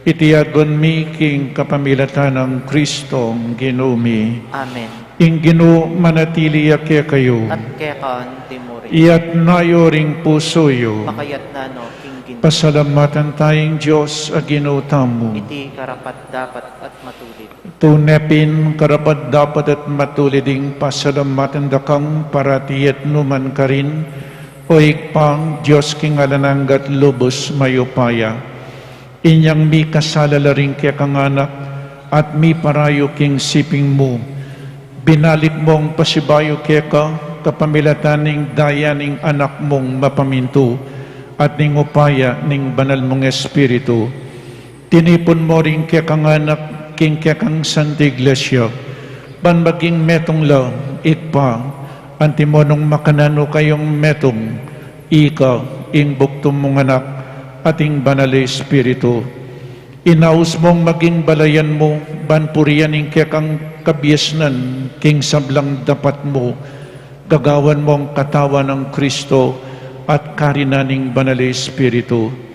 iti aduan mi king kapamilatan nang Kristong Ginu mi. Amen. Ing Ginu manatili ya kekayu. At keka mu rin. Iyatas yu ring pusu yu. Makayatas no king Ginu. Pasalamatan taya ing Dios a Ginu tamu. Iti karapat-dapat at matulid. Tune pin karapat-dapat at matulid ing pasalamatan da kang parati at nu man karin, O Ibpa, Dios king alang angga at lubus mayupaya. Inyang mikasala la ring kekang anak at miparayu king siping mu, binalik mung pasibayu keka kapamilatan ning daya ning Anak mung mapamintu at ning upaya ning Banal mung Espiritu. Tinipun mu ring kekang anak king kekang Santa Iglesia, ban maging metung la, Ibpa, antimo nung makananu kayung metung, ika, ing bugtung mung Anak, at ing Banal a Espiritu. Inaus mung maging balayan mu, ban purian ing kekang kabiasnan king sablang dapat mu, gagawan mung katawan nang Kristo at karinan ning Banal a Espiritu.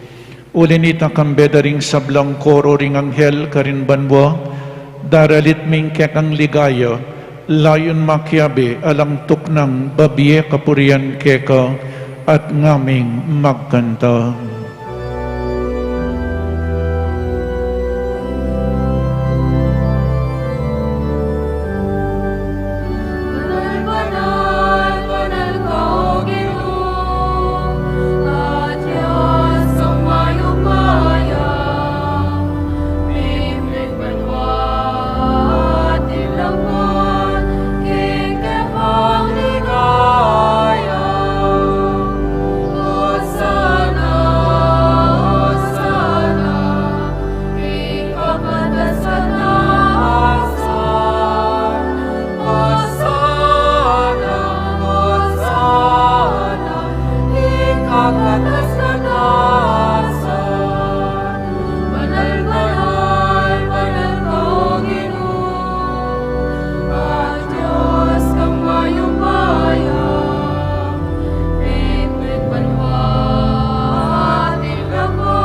Uli nita, kambe da ring sablang koro ring anghel karin banua, daralit mi ing kekang ligaya, layun makiabe alang tuknang babie kapurian keka, at ngaming magkanta. Banal, banal, banal ka, O Ginu, a Dios a mayupaya, mipit banua at ing lagyu, king kekang ligaya. Hosana, Hosana, king kakatas-katasan. Hosana, Hosana, king kakatas-katasan. Banal, banal, banal ka, O Ginu, a Dios a mayupaya, mipit banua at ing lagyu,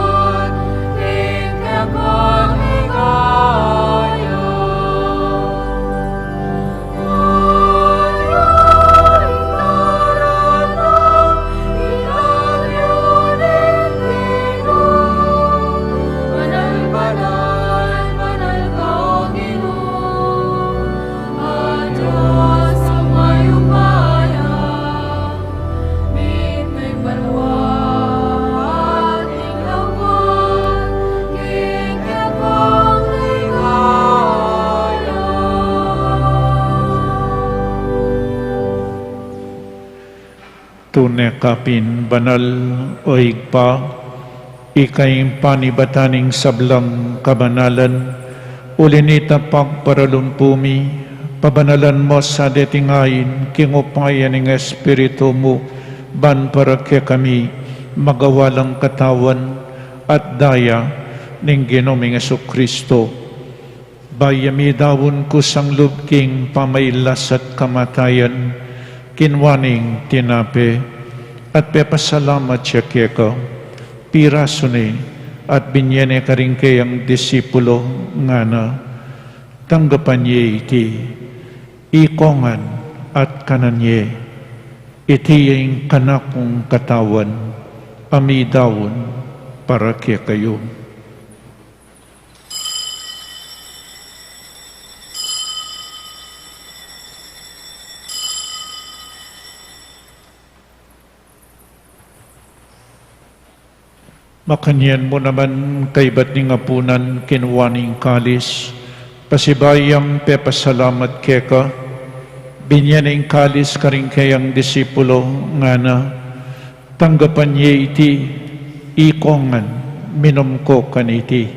king kekang ligaya. Tune ka pin banal, O Ibpa, ika ing panibatan ning sablang kabanalan. Uli nita, pagparalumpu mi, pabanalan mu sa deting ain king upaya ning Espiritu mu, ban para kekami magawa lang katawan at daya ning Ginu ming Jesucristo. Bayu ya midaun kusang lub king pamailas at kamatayan, kinua ne ing tinape, at pepasalamat ya keka, pirasu ne, at binye ne karing keyang disipulo, ngana: Tanggapan ye iti, ikong ngan, At kanan ye, "Iti ya ing kanakung katawan, a midaun para kekayu." Makanyan mu naman kaybat ning apunan, kinua ne ing kalis, pasibayu yang pepasalamat keka, binye ne ing kalis karing keyang disipulo, ngana: "Tanggapan ye iti, ikongan, minum ko kaniti.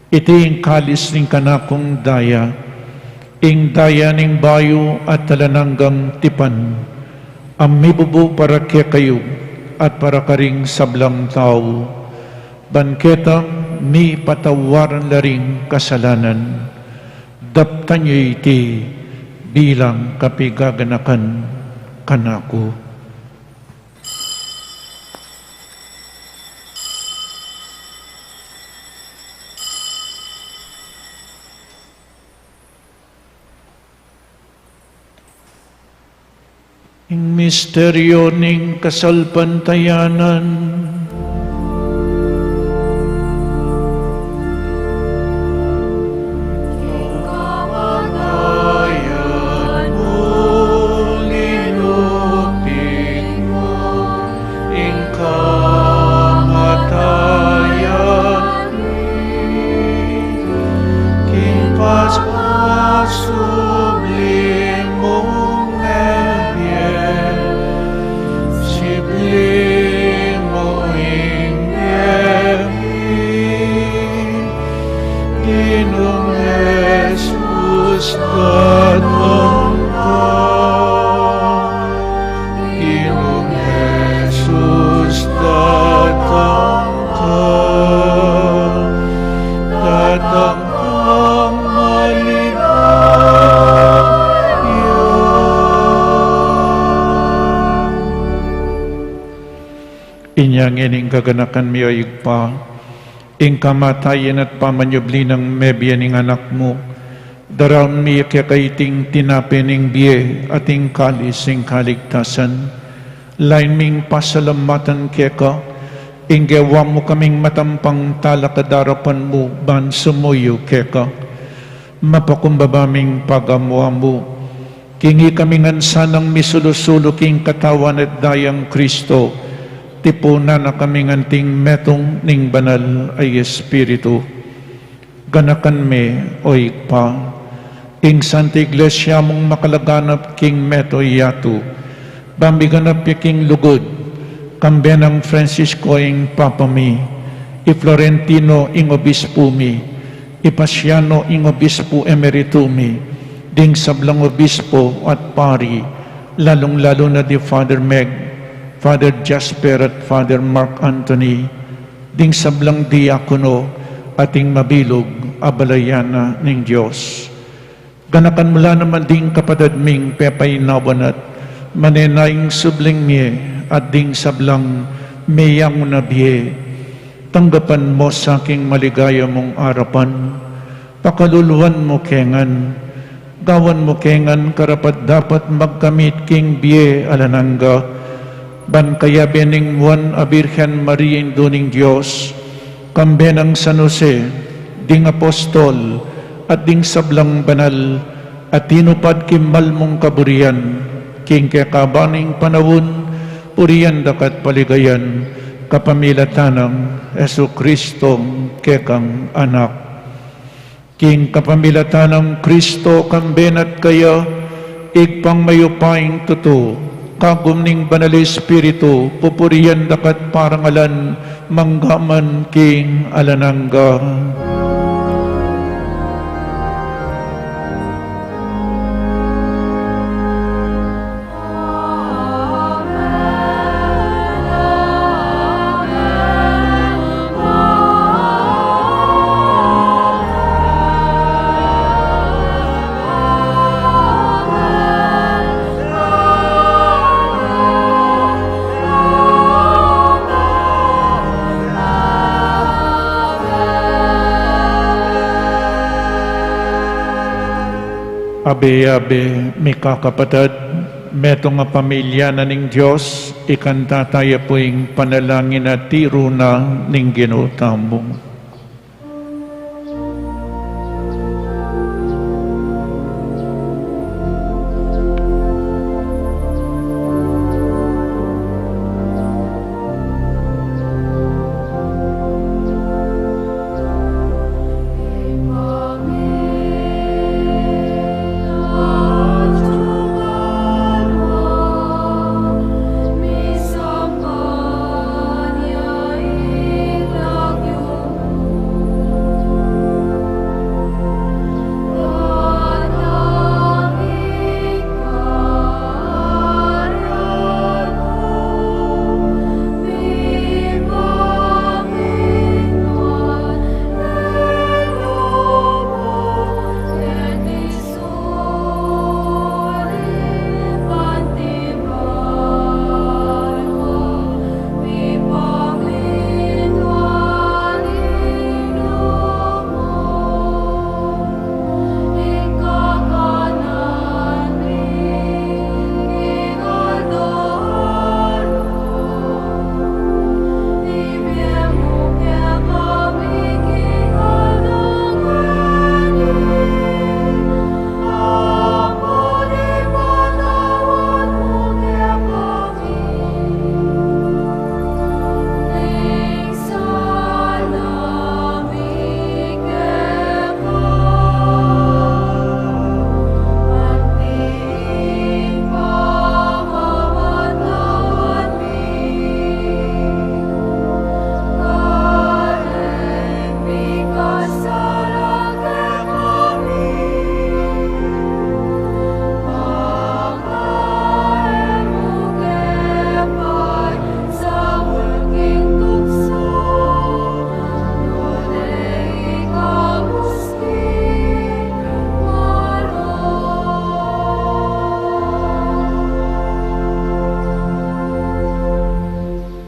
Iti ing kalis ning kanakung daya, ing daya ning bayu at alang anggang tipan, a mibubu para kekayu at para karing sablang tau, ban ketang mipatawaran la ring kasalanan. Daptan ye iti bilang kapigaganakan kanaku." Ing misteryo ning kasalpantayanan. Ing kamatayan mu, linupit mu ing kamatayan mi, king pasubli mung mebie, sibli mu ing bie mi. Ginung Jesus, datang ka. Ginung Jesus, datang ka. Datang kang maligaya. Inya ngeni, ing kaganakan mi, o Ibpa, ing kamatayan at pamanyubli nang mebie ning Anak mu, daraun mi keka iting tinape ning bie at ing kalis ning kaligtasan. Lain ming pasalamatan keka, ing gewa mu kaming matampang talakad king arapan mu ban sumuyu keka. Mapakumbaba ming pagamu-amu, king ikami ngan sanang misulu-sulu king katawan at dayang Kristo, tipunan na kami ngan anting metung ning Banal a Espiritu. Ganakan me, o Ibpa, ing Santa Iglesia mung makalaganap king meto yatu, ban miganap ya king lugud, kambe nang Francisco ing Papa mi, i Florentino ing Obispu mi, i Paciano ing Obispu Emeritu mi, ding sablang obispo at pari, lalung-lalu na di Father Meg, Father Jasper at Father Mark Anthony, ding sablang diakono at ing mabilug a balayan na ning Dios. Ganakan mu la naman ding kapatad ming pepainawan at manenaya ing subling mie at ding sablang meyangu na bie. Tanggapan mu sa king maligaya mung arapan, pakaluluan mu ke ngan, gawan mu ke ngan karapat-dapat magkamit king bie alang angga, ban kayabe ning Nuan a Birhen Maria, Indu ning Dios, kambe nang San Jose, ding apostol, at ding sablang banal a tinupad king mal mung kaburian, king kekaban ning panaun, purian da ka at paligayan, kapamilatan nang Jesucristo, kekang Anak. King kapamilatan nang Kristo, kambe na at kaya, Ibpang mayupayang tutu, kagum ning Banal Espiritu, pupurian da ka at parangalan, mangga man king alang angga. Abe, abe, Mikakapatad, metung a pamilya na ning Dios, ikanta taya pu ing panalangin a tiru na ning Ginu tamu.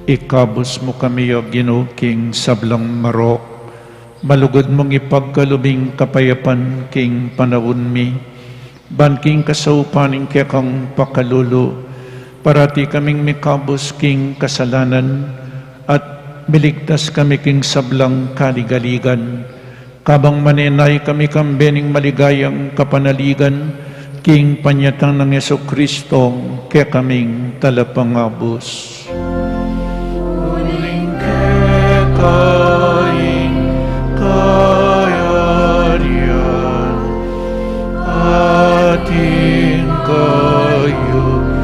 Ikabus mu kami, O Ginu, king sablang marok. Malugud mung ipagkalub ing kapayapan king panaun mi, ban king kasaupan ning kekang pakalulu, parati kaming mikabus king kasalanan, at miligtas kami king sablang kaligaligan, kabang manenaya kami kambe ning maligayang kapanaligan, king panyatang nang Jesucristo, kekaming Talapangabus. Uling keka ing kayarian, at ing kayupayan,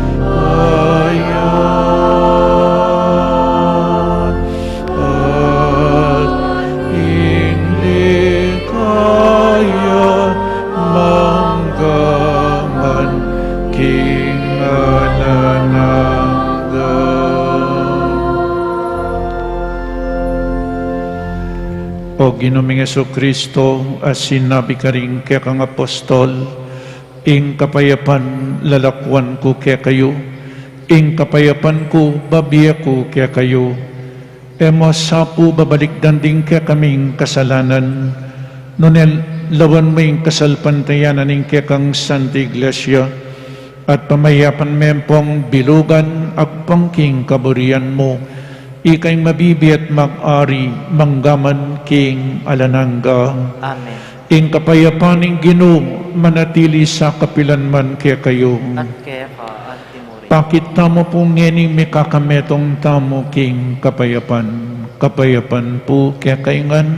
at ing ligaya mangga man king alang angga. O Ginu ming Jesucristo, a sinabi karing kekang apostol, ing kapayapan lalakuan ku kekayu, ing kapayapan ku babie ku kekayu. E mu sa pu babalikdan ding kekaming kasalanan, nune lawan mu ing kasalpantayanan ning kekang Santa Iglesia, at pamayapan me pung bilugan agpang king kaburian mu, ika ing mabibie at mag-ari mangga man king alang angga. Amen. Ing kapayapan ning Ginu manatili sa kapilan man kekayu. At keka anti mu rin. Pakit tamu pu ngeni ing mikakametung tamu king kapayapan. Kapayapan pu kekayu ngan.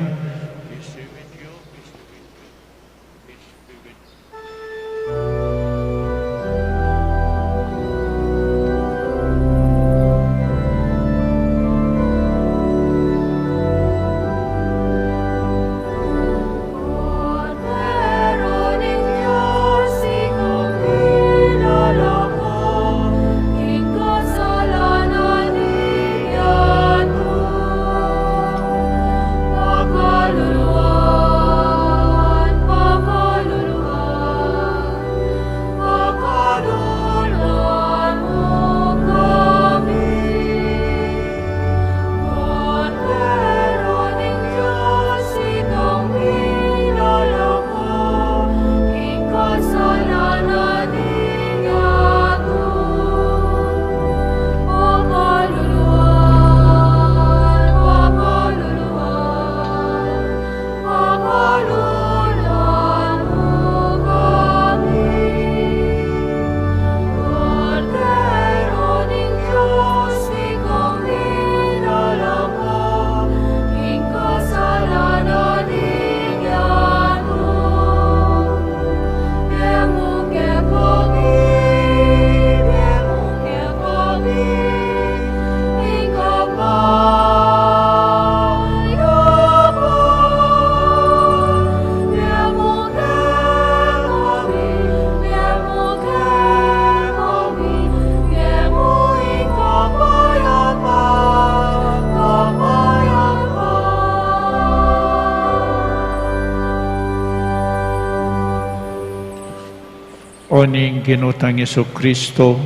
O ning Ginu tang Jesucristo,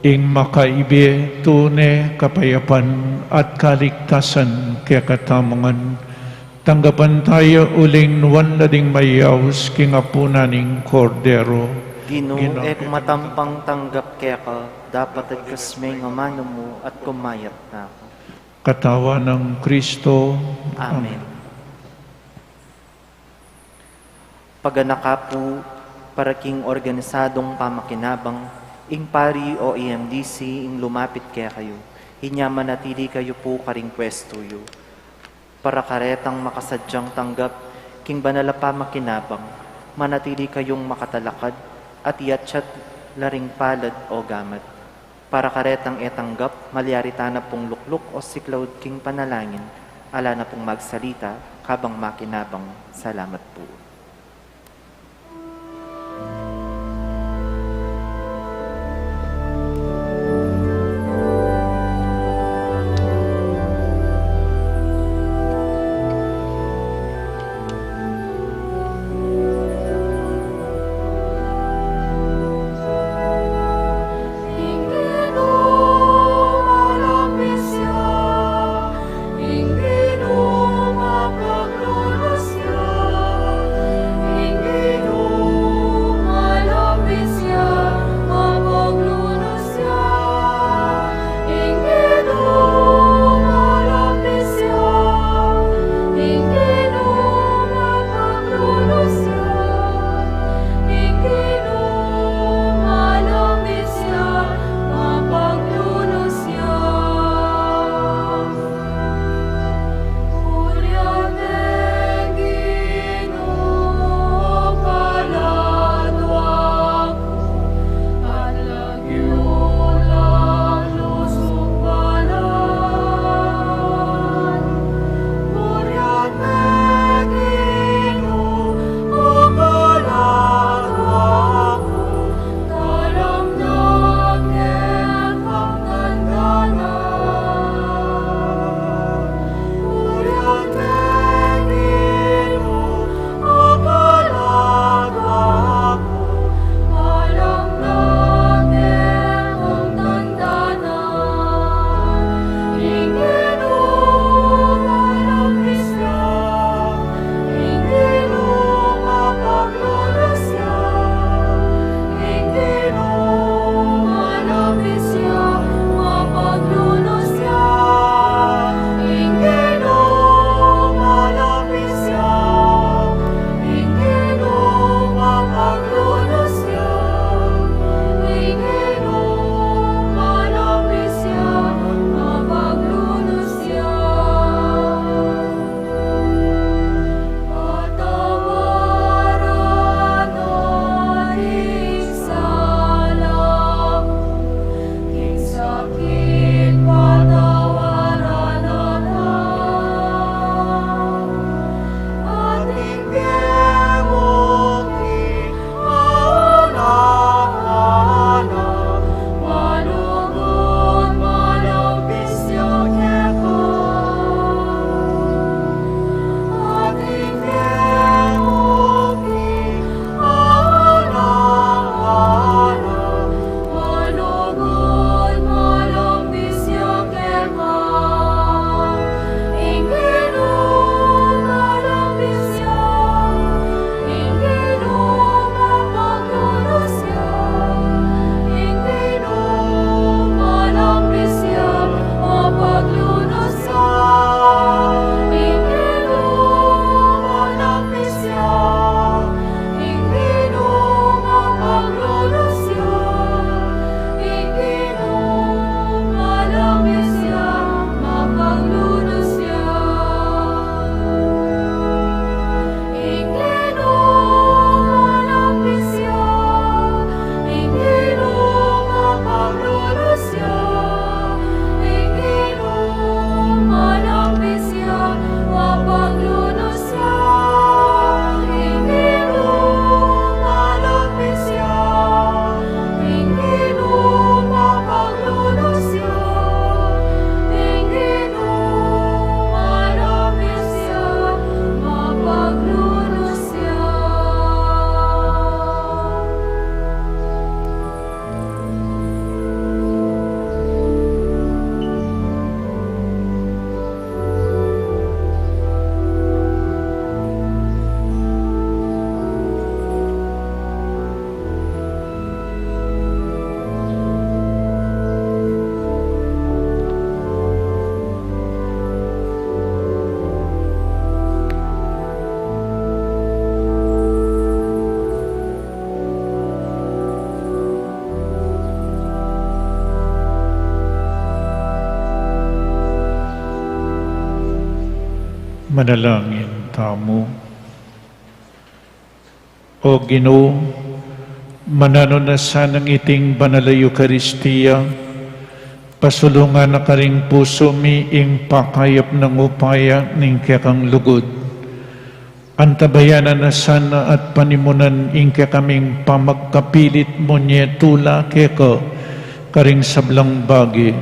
ing makaibie tune kapayapan at kaligtasan kekatamu ngan, tanggapan taya uling nuan la ding mayaus king apunan ning Kordero. Ginu, Ginu, e ku matampang tanggap keka, dapot dagkas me ing amanu mu at kumayap na ku. Katawan nang Kristo. Amen. Amen. Paganaka pu para king organisadung pamakinabang, ing pari o E M D C ing lumapit kekayu, inya manatili kayu pu karing pwestu yu. Para karetang makasadyang tanggap king banal a pamakinabang, manatili kayung makatalakad at iyatyat la ring palad o gamat. Para karetang e tanggap, malyari tana pung lukluk o siklaud king panalangin, ala na pung magsalita, kabang makinabang. Salamat pu. Manalangin tamu. O Ginu, mananu na sanang iting banal a Eukaristia, pasulungan na karing pusu mi ing pakayap nang upaya ning kekang lugud. Antabayanan na sana at panimunan ing kekaming pamagkapilit munye tula keka karing sablang bage.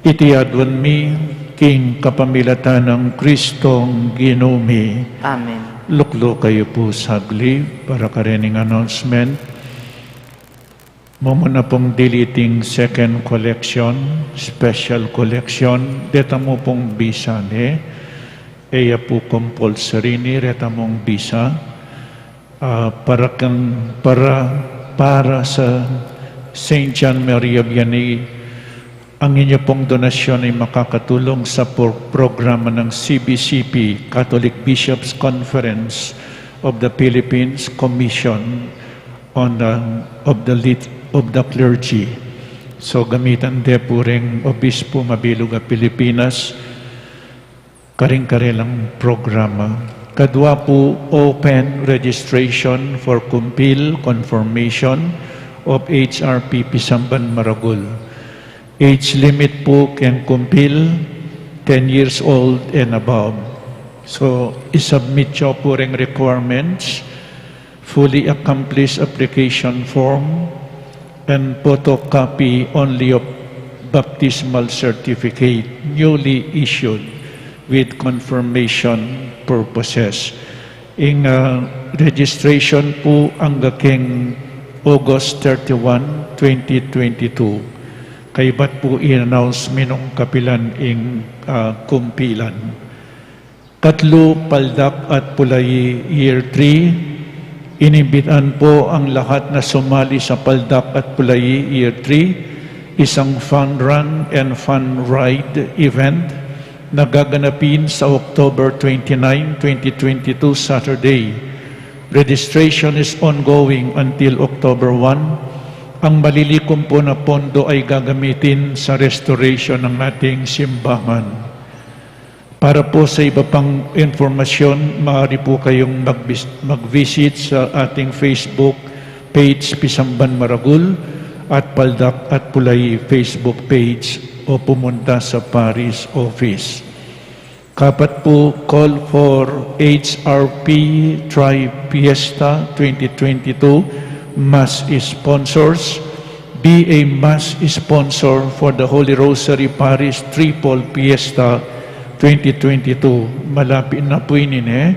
Iti aduan mi king kapamilatan nang Kristong Ginu mi. Amen. Lukluk kayu pu saglit para karening announcement. Mumuna pung diliting second collection, special collection, deta mu pung bisa ne, e ya pu compulsory ni reta mung bisa, ah, para kang, para, para sa Saint John Maria Vianney, ang inyo pong donasyon ay makakatulong sa por-, programa ng C B C P, Catholic Bishops Conference of the Philippines Commission on the, of the Lit-, of the Clergy. So, gamitan de pu reng obispo mabilug a Pilipinas, karing karelang programa. Kadua pu, open registration for kumpil, confirmation of H R P Pisamban Maragul. Age limit pu keng kumpil, ten years old and above. So, isubmit yu pu reng requirements, fully accomplished application form, and photocopy only of baptismal certificate newly issued with confirmation purposes. Ing, ah, registration pu angga keng August thirty-one, twenty twenty-two. Kaybat pu i-announce mi nung kapilan ing, ah, kumpilan. Katlu, Paldak at Pulayi Year three. Inimbitan po ang lahat na sumali sa Paldak at Pulayi Year three, isang fun run and fun ride event na gaganapin sa October twenty-nine, twenty twenty-two, Saturday. Registration is ongoing until October one. Ang malilikom po na pondo ay gagamitin sa restoration ng ating simbahan. Para po sa iba pang impormasyon, maaari po kayong magbis-, mag-visit sa ating Facebook page, Pisamban Maragul, at Paldak at Pulay Facebook page, o pumunta sa parish office. Kapat po, call for H R P Tri Fiesta twenty twenty-two Mass sponsors. Be a Mass sponsor for the Holy Rosary Parish Triple Fiesta twenty twenty-two. Malapit na po ini, ne?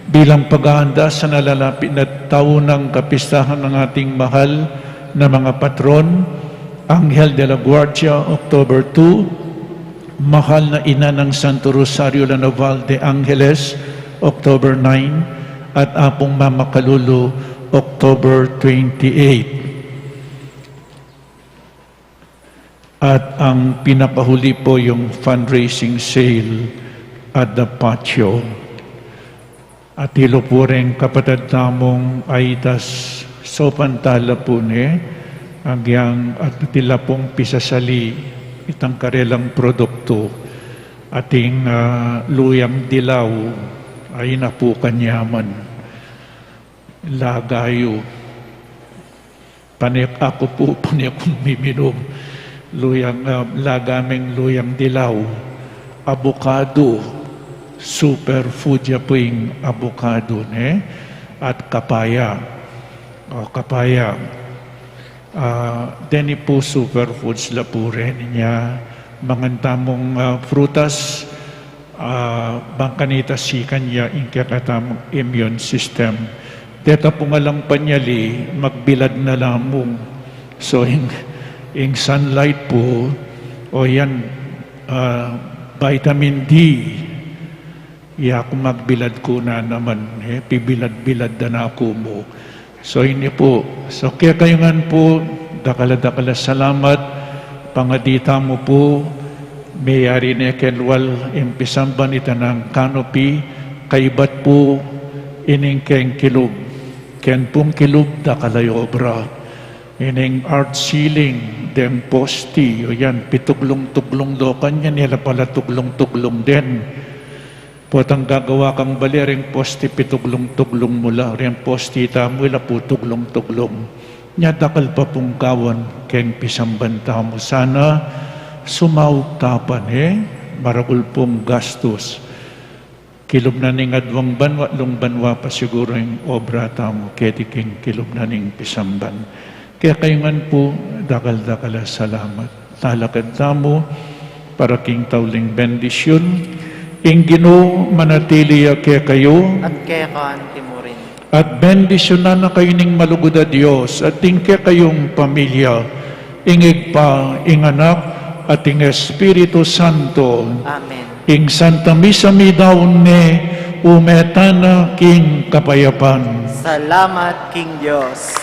Bilang paghahanda sa nalalapit na taunang kapistahan ng ating mahal na mga patron, Anghel de la Guardia, October two, Mahal na Ina ng Santo Rosario La Naval de Angeles, October nine, at Apong Mama Kalulu, October twenty-eight. At ang pinakahuli po yung fundraising sale at the patio. At ilo po ring kapatad tamung Aitas Sopantala po ne, agyang at tila pong pisasali itang karelang produktu, ating, ah, luyang dilaw, ay na po kanyaman. Lagayu. Pane aku pu, pane kung miminum. Luyang, ah, laga ming luyang dilaw. Abukadu. Superfood ya pu ing abukadu, ne? At kapaya. O, kapaya. Ah, deni pu superfoods la pu reni nya. Mangan tamung, ah, prutas, ah, bang kanita sikan ya ing kekatamung immune system. Deta pung alang panyali, magbilad na la mu. So, ing, ing sunlight pu, o yan, ah, vitamin D, ya ku magbilad ku na naman, eh, pibilad-bilad da na ku mu. So, ini pu. So, kekayu ngan pu, dakal a dakal a salamat, pangadi tamu pu, meyari ne ken wal ing pisamban ita nang canopy, kaybat pu, ining keng kilub. Ken pung kilub, dakal a obra. Ining arch ceiling, deng posti, o yan, pituglung-tuglung do kanyan, ila pala tuglung-tuglung den. Potang gagawa kang bale, ring posti pituglung-tuglung mu la, ring posti tamu ila pu tuglung-tuglung. Nya dakal pa pung kawan keng pisamban tamu. Sana sumaup ta pa ne, maragul pung gastus. Kilub na ning aduang banua, atlung banua pa siguru ing obra tamu, keti king kilub na ning pisamban. Kekayu ngan pu, dakal-dakal a salamat. Talakad tamu para king tauling bendisyun. Ing Ginu manatili ya kekayu. At keka naman murin. At bendisyunan na kayu ning malugud a Dios, at ing kekayung pamilya, ing Ibpa, ing Anak, at ing Espiritu Santo. Amen. Ing Santa Misa midaun ne, ume tana king kapayapan. Salamat king Dios.